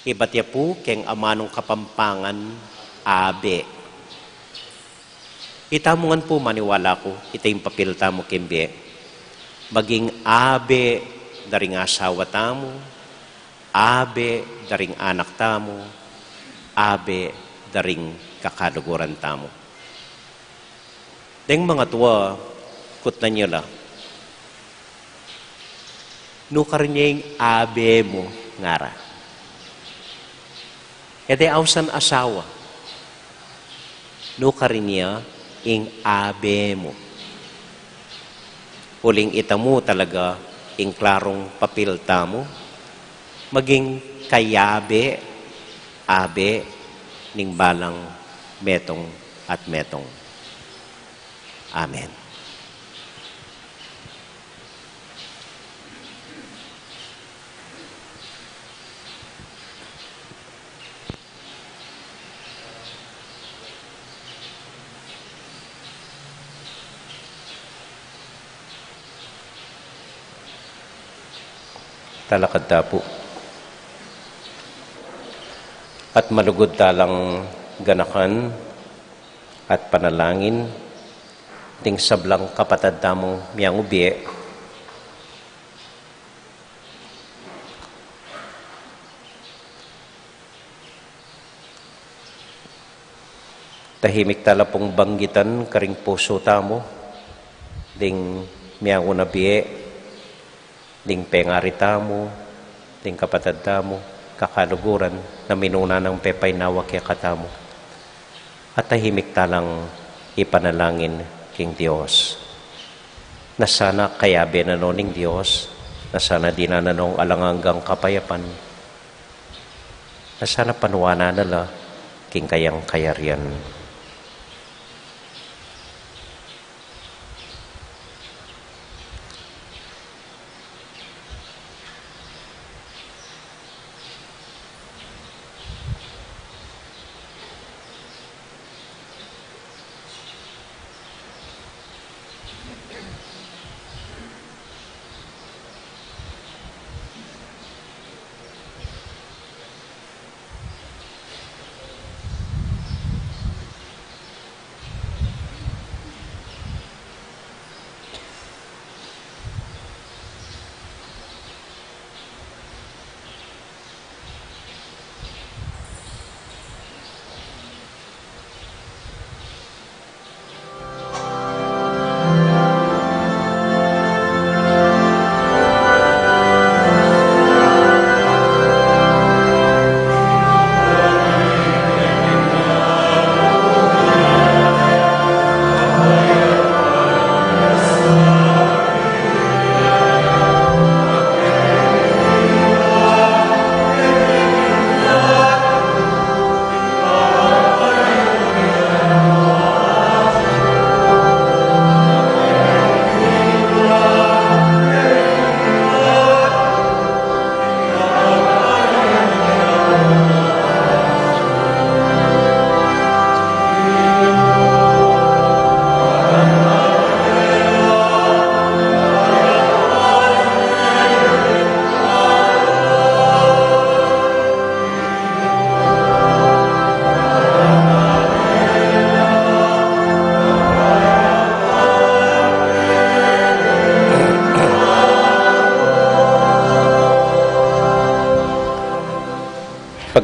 ibat ya pu keng amanung Kapampangan, abe. Itamu ngan pu maniwala ku, ita ing papil tamu keng bie. Maging abe da ring asawa tamu, abe da ring anak tamu, abe da ring kakaluguran tamu. Deng mangatua, kutnan yu la. Nu karin ya ing abe mu, ngara. E de ausan asawa. Nu karin ya ing abe mu. Uling ita mu talaga ing klarung papil tamu, maging kayabe, abe, ning balang metung at metung. Amen. Talakad ta pu. At malugud talang ganakan at panalangin ding sablang kapatad tamung miyangubie. Tahimik tala pung banggitan karing pusu tamu ding miyauna bie, ding pengari tamu, ding kapatad tamu, kakaluguran, na minuna nang pepainawa kekatamu. At tahimik talang ipanalangin king Dios. Na sana kayabe na no ning Dios, na sana dinan na nong alang anggang kapayapan, na sana panuanan na la king kayang kayarian.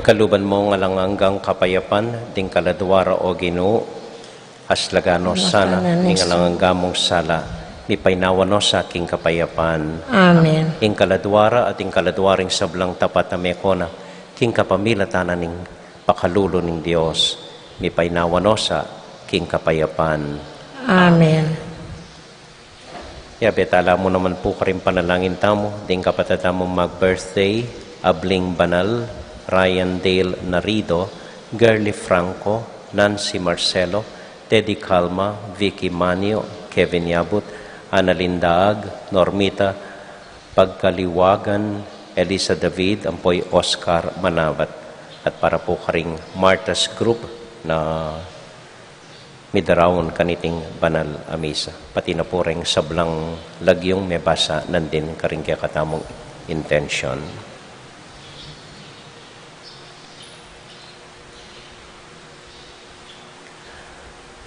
Kaluban mu ing alang anggang kapayapan, ding kaladua ra, O Ginu, aslagan no sana ing alang angga mung sala, mipainawa no sa king kapayapan. Amen. Ing kaladua ra at ing kaladua ring sablang tapat a mekona, king kapamilatan na ning pakalulu ning Dios, mipainawa no sa king kapayapan. Amen. Yabe tala mu naman pu karing panalangin tamu, ding kapatad tamung mag-birthday, Abling Banal, Ryan Dale Narido, Girly Franco, Nancy Marcelo, Teddy Calma, Vicky Manio, Kevin Yabut, Annalyn Daag, Normita Pagkaliwagan, Elisa David, ampoy Oscar Manabat. At para pu karing Martha's Group na midaraun kaniting banal a misa. Pati na pu reng sablang lagyung mebasa nandin karing kekatamung intensyon.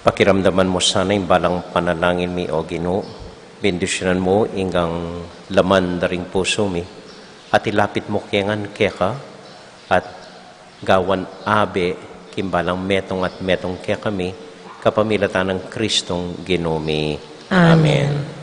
Pakiramdaman mu sana ing balang panalangin mi, O Ginu. Bendisyunan mu ing laman da ring pusu mi, at ilapit mu ke ngan keka, at gawan abe king balang metung at metung kekami, kapamilatan nang Kristong Ginu mi. Amen. Amen.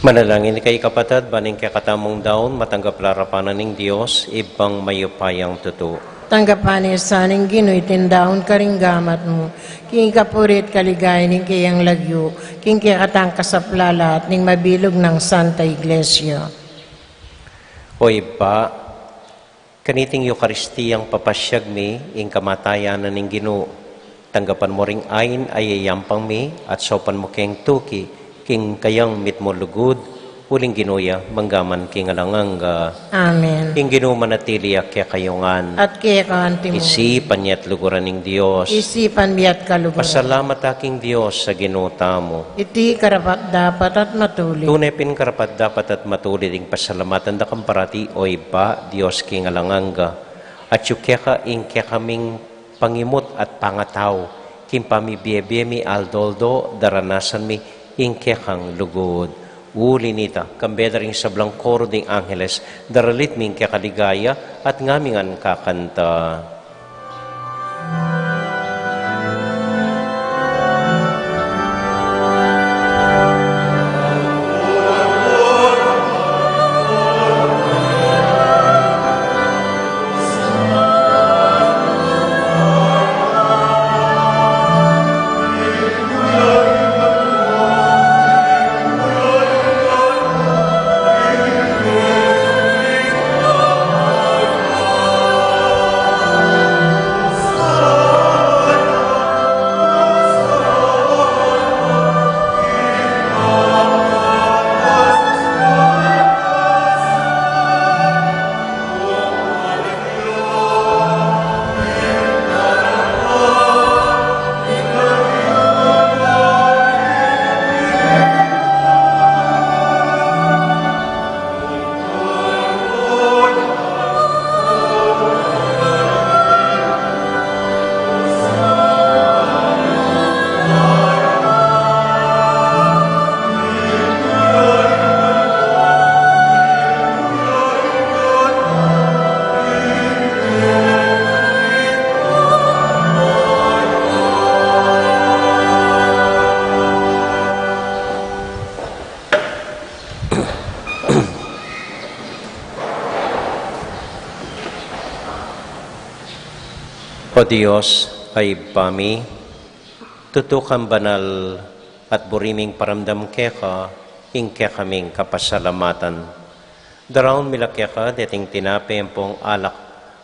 Manalangin kayu, kapatad, ban ing kekatamung daun matanggap la arapan na ning Dios, Ibpang mayupayang tutu. Tanggapan na sa ning Ginu iting daun karing gamat mu, king kapurian at kaligayan ning keyang lagyu, king kekatang kasaplalan at ning mabilug nang Santa Iglesia. O Ibpa, kaniting Eukaristiyang papasyag mi ing kamatayan na ning Ginu, tanggapan mu ring ain a iyayampang mi at saupan mu keng tuki king kayang mitmung lugud, uling Ginu ya mangga man king alang angga. Amen. Ing Ginu manatili ya kekayu ngan. At keka antimu rin. Isipan ya at luguran ning Dios. Isipan mi at kaluguran. Pasalamat ta king Dios a Ginu tamu. Iti karapat-dapat at matulid. Tune pin karapat-dapat at matulid ing pasalamatan da kang parati, O Ibpa, Dios king alang angga. Atyu keka ing kekaming pangimut at pangatau, king pamibie-bie mi aldo-aldo, daranasan mi ing kekang lugud. Uli na nita, kambe da ring sablang koro ding angeles, daralit mi ing keka ligaya, at ngami ngan kakanta. O Dios, a Ibpa mi, tutu kang banal at buri ming paramdam keka ing kekaming kapasalamatan. Daraun mi la keka deting tinape ampong alak,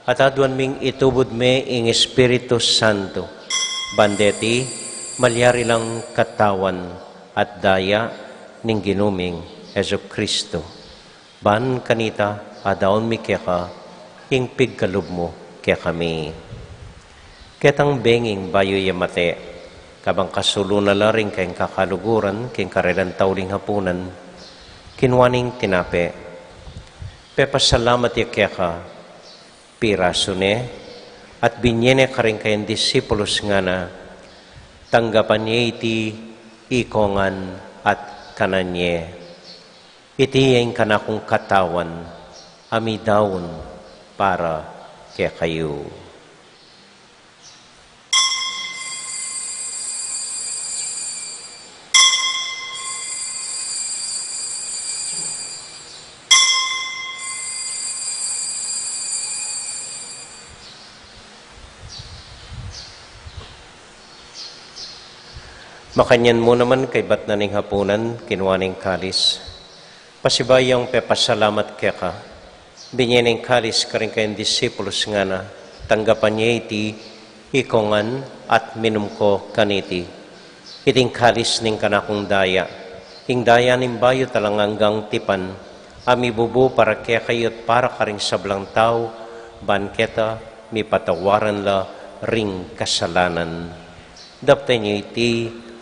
at aduan ming itubud me ing Espiritu Santo, ban deti malyari lang katawan at daya ning Ginu ming Jesucristo. Ban kanita, adaun mi keka ing pigkalub mu kekami. Ketang benging bayu ya mate, kabang kasulu na la ring kayang kakaluguran king karelang tauling hapunan, kinua neng tinape, pepasalamat ya keka, pirasu ne, at binie ne karing kayang disipulus, ngana, tanggapan ye iti ikongan at kanan ye. Iti ya ing kanakung katawan a midaun para kekayu. Makanyan mu naman kaybat na ning hapunan, kinua neng kalis. Pasibayu yang pepasalamat keka, binie neng kalis karing kayang disipulus, ngana, tanggapan ye iti ikongan at minum ko kaniti. Iting kalis ning kanakung daya, ing daya ning bayu at alang anggang tipan, a mibubu para kekayu at para karing sablang tau, ban keta mipatawaran la ring kasalanan. Daptan ye iti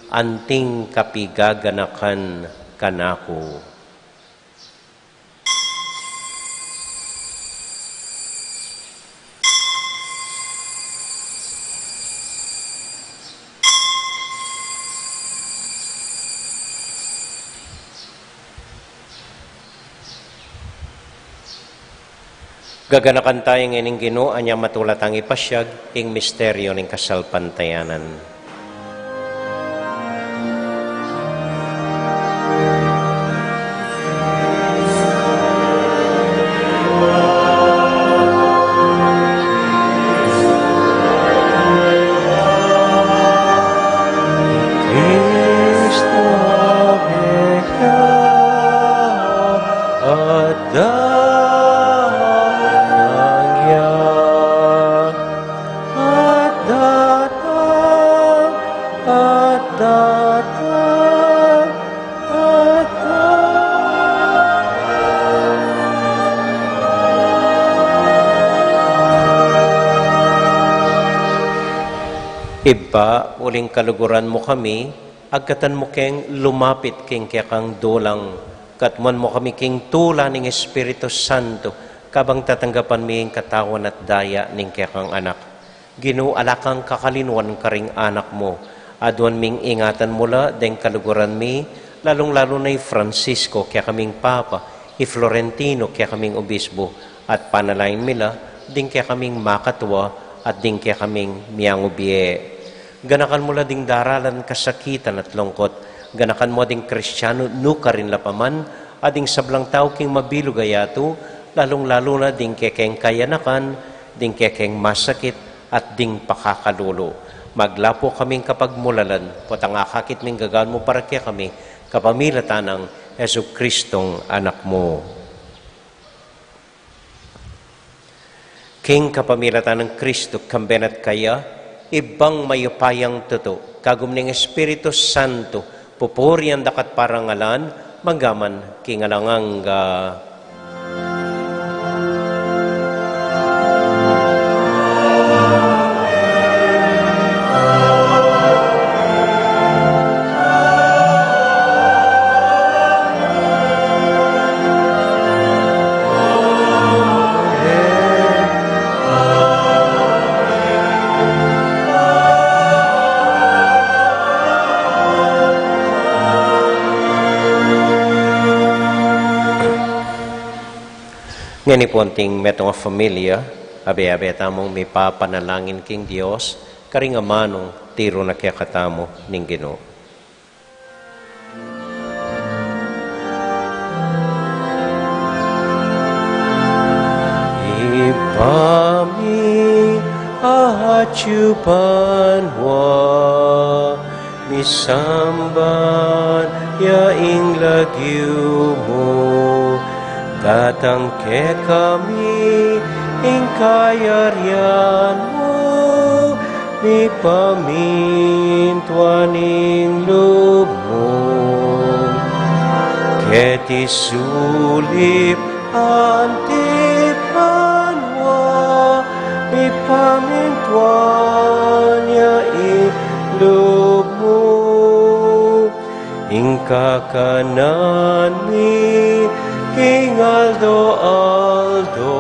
anting kapigaganakan kanaku. Gaganakan taya ngening Ginu, anya matula tang ipasiag ing misteryu ning kasalpantayanan. At datang, at datang, at datang. Ibpa, uling kaluguran mu kami, agkatan mu keng lumapit king kekang dulang, katmuan mu kami king tula ning Espiritu Santo, kabang tatanggapan mi ing katawan at daya ning kekang Anak. Ginu, ala kang kakalinuan karing anak mu. Aduan ming ingatan mu la deng kaluguran mi, lalung-lalu na i Francisco, kekaming Papa, i Florentino, kekaming Obispo, at panalangin mi la ding kekaming makatua at ding kekaming miangubie. Ganakan mu la ding daralan kasakitan at lungkut. Ganakan mu ding Kristianu nukarin la pa man, at ding sablang tau king mabilug a yatu, lalung-lalu na ding kekeng kayanakan, ding kekeng masakit, at ding pakakalulu. Maglapu kaming kapagmulalan, potang akakit ming gagawan mu para kekami, kapamilatan nang Jesucristong Anak mu. King kapamilatan nang Kristu, kambe na at kaya, Ibpang mayupayang tutu, kagum ning Espiritu Santo, pupurian da ka at parangalan, mangga man king alang angga. Ngeni pu anting metung a familia, abe-abe tamung mipapanalangin king Dios, karing amanung tiru na kekatamu ning Ginu. Ibpa mi, a Atiu banua, misamban ya ing lagyu mu, datang kekami ing kayarian mu, mipamintuan ing lub mu keti sulip anti banua, mipamintuan ya ing lub mu. Ing kakanan mi king aldo-aldo,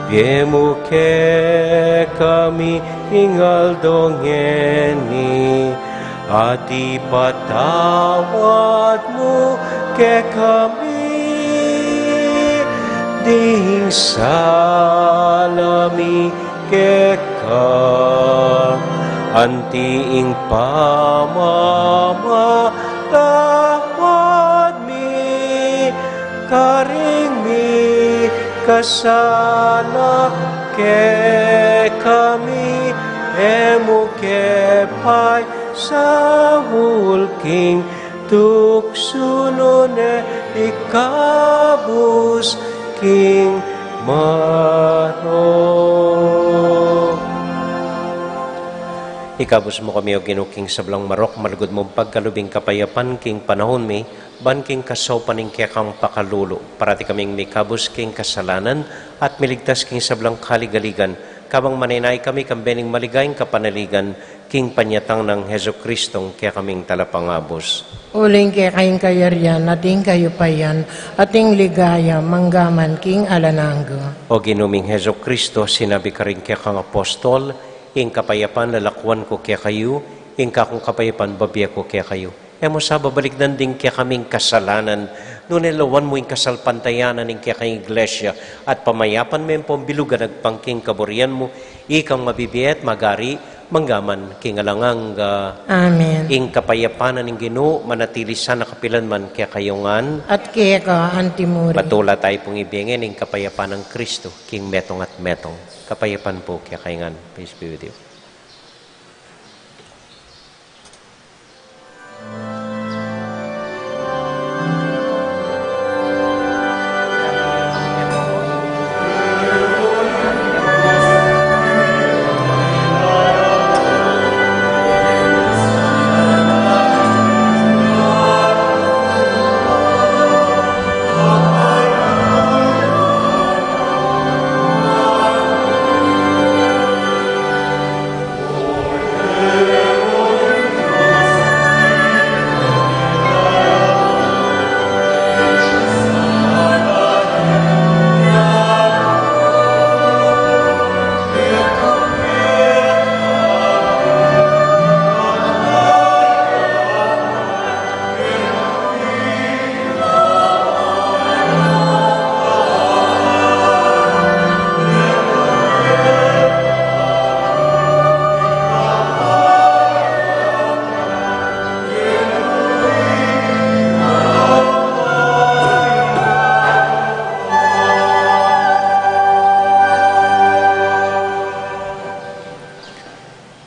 ibie mu kekami king aldo ngeni, at ipatawad mu kekami ding sala mi keka, anti ing pamamatawad mi karing mikasala kekami, e mu ke paisaul king tuksu, nune ikabus king marok. Ikabus mu kami, O Ginu, king sablang marok, malugud mung pagkalub ing kapayapan king panaun mi, ban king kasaupan ning kekang pakalulu, parati kaming mikabus king kasalanan at miligtas king sablang kaligaligan, kabang manenaya kami kambe ning maligayang kapanaligan king panyatang nang Jesucristong kekaming Talapangabus. Uling keka ing kayarian, at ing kayupayan, at ing ligaya, manggaman king alang angga. O Ginu ming Jesucristo, sinabi karing kekang apostol, ing kapayapan lalakuan ku kekayu, ing kakung kapayapan bibie ku kekayu. E mu sa babalikdan ding kekaming kasalanan, nune lawan mu ing kasalpantayanan ning kekang Iglesia, at pamayapan me ampong bilugan agpang king kaburian mu, ikang mabibie at magari, manggaman king alang angga. Amen. Ing kapayapan ning Ginu, manatili sana kapilan man kekayu ngan. At keka anti mu rin. Matula tayu pung ibie ngan ing kapayapan nang Kristo, king metung at metung. Kapayapan pu kekayu ngan. Peace be with you.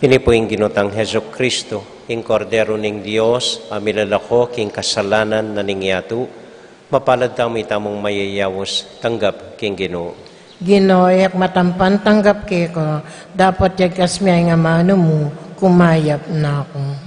Ini pu ing Ginu tang Jesucristo, ing Kordero ning Dios, a milalako king kasalanan na ning yatu. Mapalad tamu ing mayayaus tanggap king Ginu. Ginu, e ku matampan tanggap keka, dapot yagkas me ing amanu mu, kumayap na ku.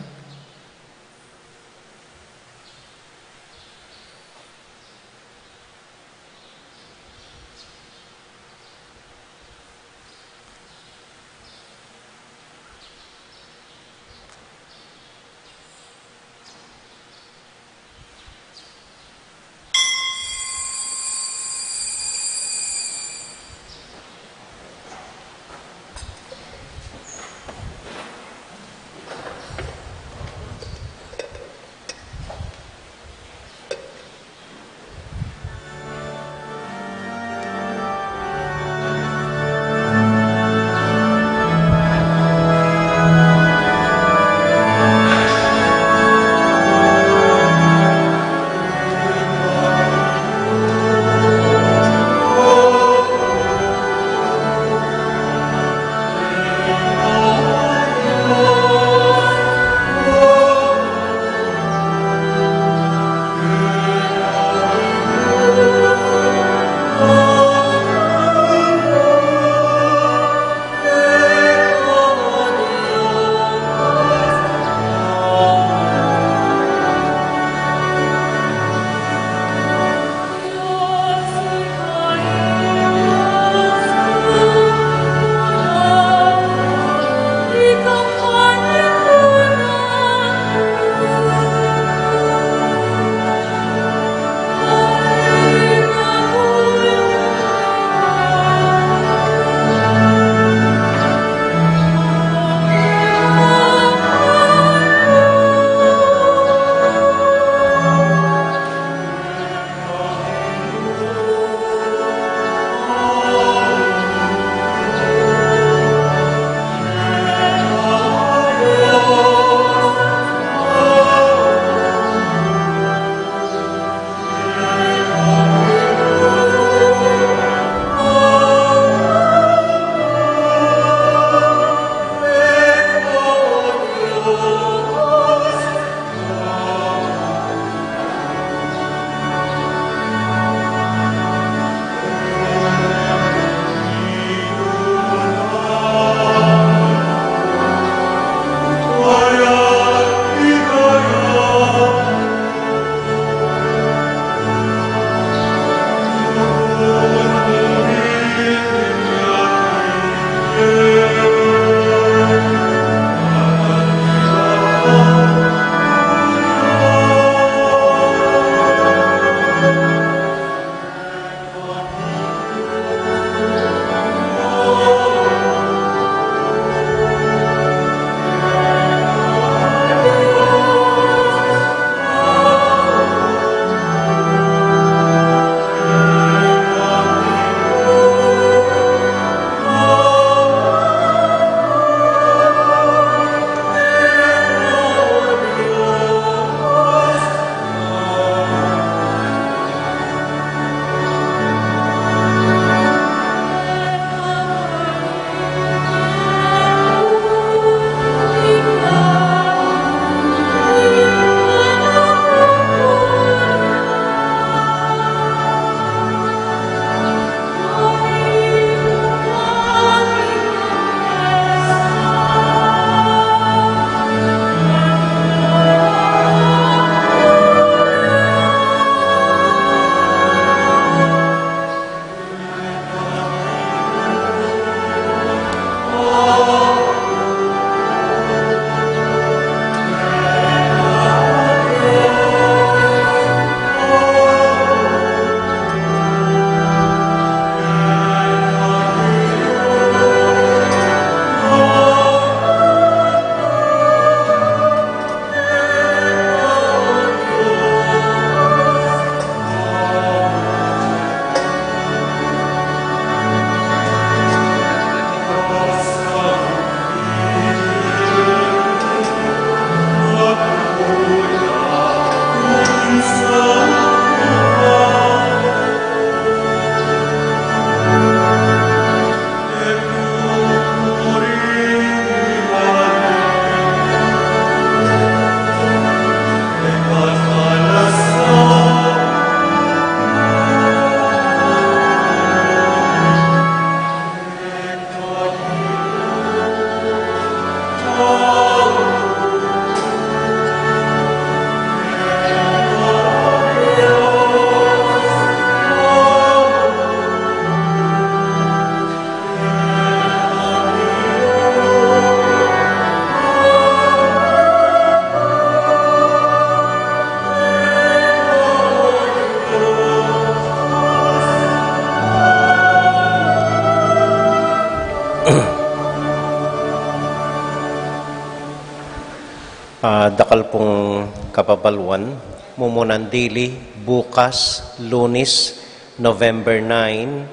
Dakal pung kababaluan, mumunan dili, bukas, Lunes, November nine,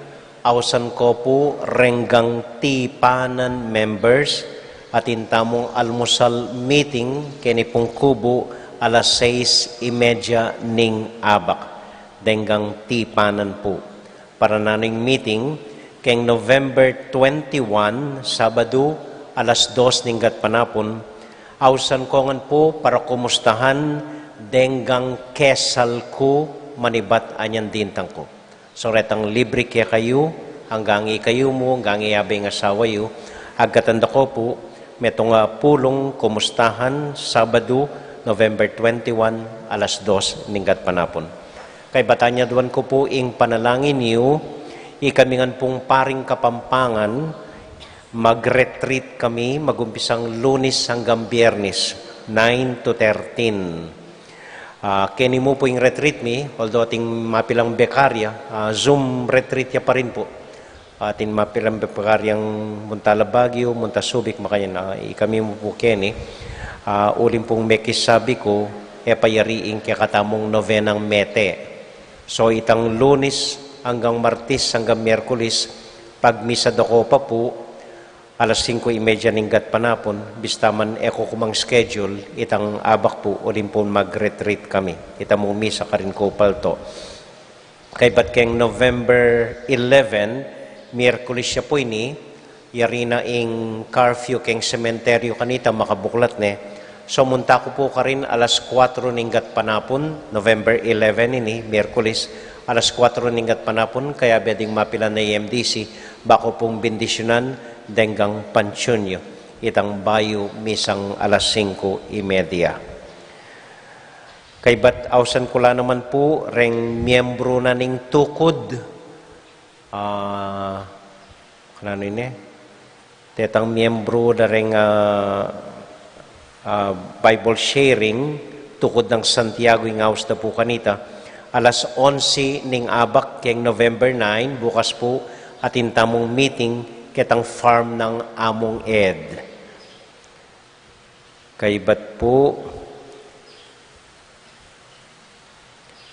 ausan ko pu renggang tipanan members, atin tamung almusal meeting keni pung kubu alas sais y media ning abak, denggang tipanan pu. Para naning meeting keng November twenty-one, Sabadu, alas dos ning gatpanapun, ausan ko ngan pu para kumustahan denggang kesal ku manibat anyan dintang ku. So retang libre kekayu, anggang ikayu mu, anggang abe ing asawa yu, agkatan da ko pu, metung a pulung kumustahan, Sabadu, November twenty-one, alas dos ning gatpanapun. Kaybat anyaduan ku pu ing panalangin yu, ikami ngan pung paring Kapampangan, mag-retreat kami, magumpisang Lunes anggang Biernes, nine to thirteen. Ah, keni mu pu ing retreat mi, although atin mapilang bekarya, ah, Zoom retreat ya pa rin pu. Atin mapilang bekaryang munta la Baguio, munta Subic, makanyan, ah, ikami mu pu keni. Ah, uling pung mekisabi ku, e pa yari ing kekatamung novenang mete. So, itang Lunes anggang Martes anggang Miyerkules, pagmisa da ko pa pu, alas singko y media ning gatpanapun, bista man e ku kumang schedule, itang abak pu, uling pung mag-retreat kami. Ita mu misa karin ku palto. Kaybat keng November eleven, Miyerkules ya pu ini, yari na ing curfew keng sementeryo kanita, makabuklat ne. So, munta ku pu karin alas kuwatro ning gatpanapun, November eleven ini, Miyerkules, alas kuwatro ning gatpanapun, kayabe ding mapilan a M D C, ba ku pung bendisyunan denggang pansyun yu, itang bayu misang alas singko y media. Kaybat ausan ku la naman pu reng miyembru na ning tukud, ah, kananu ini? Detang miyembru da reng, ah, ah, Bible sharing, tukud nang Santiago ing aus da pu kanita. Alas onse ning abak keng November nine, bukas pu, atin tamung meeting ketang farm nang Among Ed. Kaybat pu,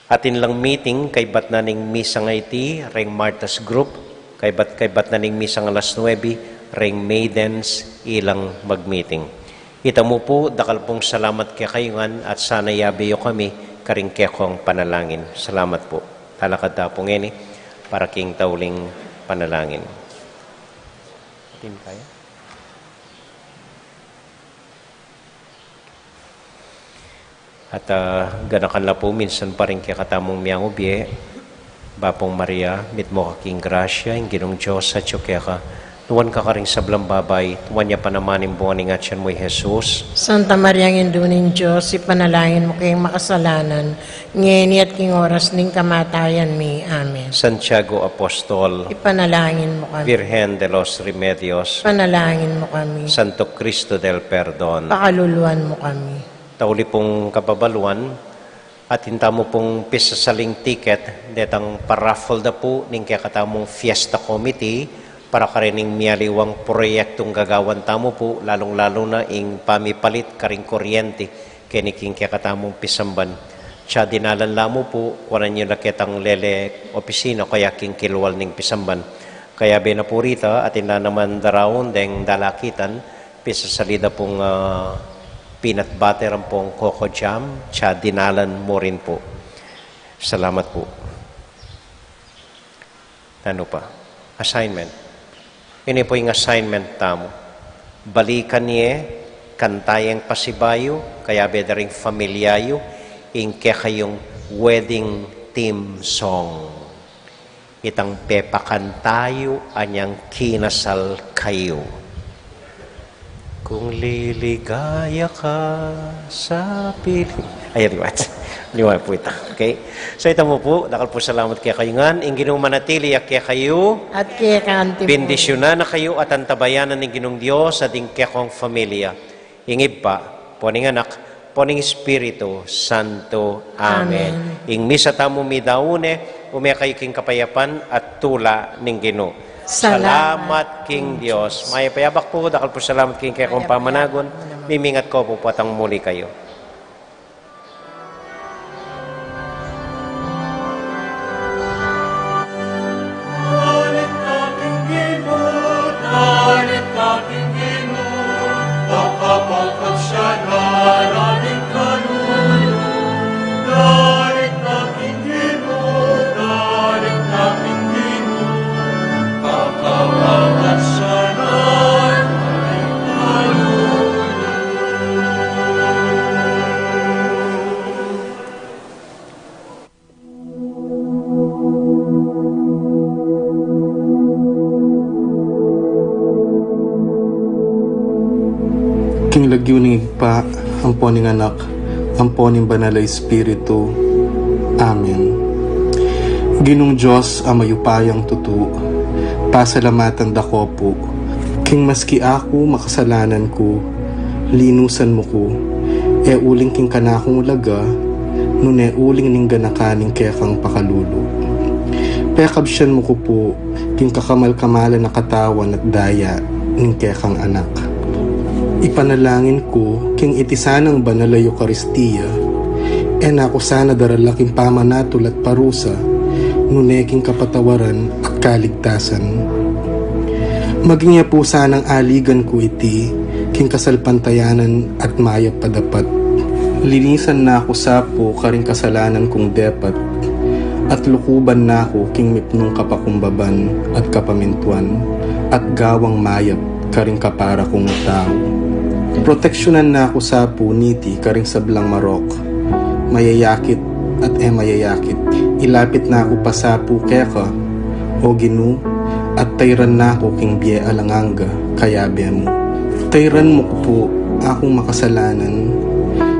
atin lang meeting, kaybat na ning misang iti, reng Martha's Group, kaybat, kaybat na ning misang alas nuebe, reng Maidens, ilang mag-meeting. Ita mu pu, dakal pung salamat kekayu ngan, at sana yabe yu kami, karing kekong panalangin. Salamat pu. Talakad ta pu ngeni, para king tauling panalangin. Atin kaya? At, ah, ganakan la pu minsan pa ring kekatamung miangubie, Bapung Maria, mitmu ka king grasya, ing Ginung Dios atyu keka, nuan ka karing sablang babai, nuan ya pa naman ing bunga ning atyan mu, i Jesus. Santa Maria, Indu ning Dios, ipanalangin mu keng makasalanan, ngeni at king oras ning kamatayan mi. Amen. Santiago Apostol, ipanalangin mu kami. Virgen de los Remedios, ipanalangin mu kami. Santo Cristo del Perdon, pakaluluan mu kami. Tauli pung kababaluan, atin tamu pung pisasaling tiket detang pa-raffle da pu ning kekatamung fiesta committee para karening mialiwang proyektung gagawan tamu pu, lalung-lalu na ing pamipalit karing kuryente keni king kekatamung pisamban. Tsa dinalan la mu pu, kuanan yu na ketang lele opisina o kaya king kilwal ning pisamban. Kayabe na pu rita, atin la naman daraun deng dalakitan, pisasali da pung, ah, peanut butter ampong coco jam, tsa dinalan mu rin pu. Salamat pu. Nanu pa? Assignment. Ini pu ing assignment tamu. Balikan ye, kanta yeng pasibayu, kayabe da ring familia yu, ing kekayung wedding theme song. Itang pepakanta yu anyang kinasal kayu. Kung liligaya ka sa piling. Ayan, liwat. Liwat pu ita. Okay? So, ita mu pu, dakal pu salamat kekayu ngan, ing Ginu manatili ya kekayu. At keka anti pu. Bendisyunan na kayu at antabayanan ning Ginung Dios at ing kekong familia. Ing Ibpa, pu ning Anak, pu ning Espiritu Santo. Amen. Amen. Ing misa tamu midaune, ume kayu king kapayapan at tula ning Ginu. Salamat king Dios. Mayap a abak pu, dakal pu salamat king kekong pamanagun, mimingat ko pu patang muli kayu. King lagyu ning Ibpa, ampo ning Anak, ampo ning Banal a Espiritu. Amen. Ginung Dios a mayupayang tutu, pasalamatan da ka pu, king maski aku makasalanan ku, linusan mu ku, e uling king kanakung laga, nune uling ning ganakan ning kekang pakalulu. Pekabsian mu ku pu, king kakamal-kamalan a katawan at daya ning kekang Anak. Ipanalangin ku, king iti sanang banal a Eukaristia, e na ku sana darala king pamanatul at parusa, nune king kapatawaran at kaligtasan. Maging ya pu sanang aligan ku iti, king kasalpantayanan at mayap a dapat. Linisan na ku sa pu karing kasalanan kung depat, at lukuban na ku king mipnung kapakumbaban at kapamintuan, at gawang mayap karing kapara kung tau. Proteksyunan na ku sa pu niti karing sablang marok, mayayakit at e mayayakit. Ilapit na ku pa sa pu keka, O Ginu, at tayran na ku king bie alang angga, kayabe mu. Tayran mu ku pu akung makasalanan,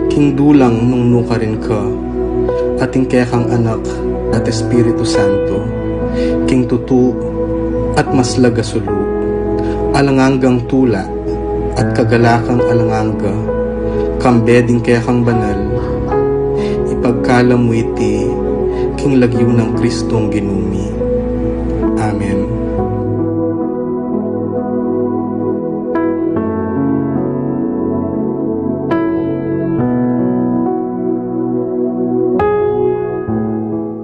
king dulang nung nukarin ka, at ing kekang Anak at Espiritu Santo, king tutu at maslag a sulu, alang anggang tula at kagalakang alang angga, kambe ding kekang banal, ipagkalam mu iti, king lagyu nang Kristong Ginu mi. Amen.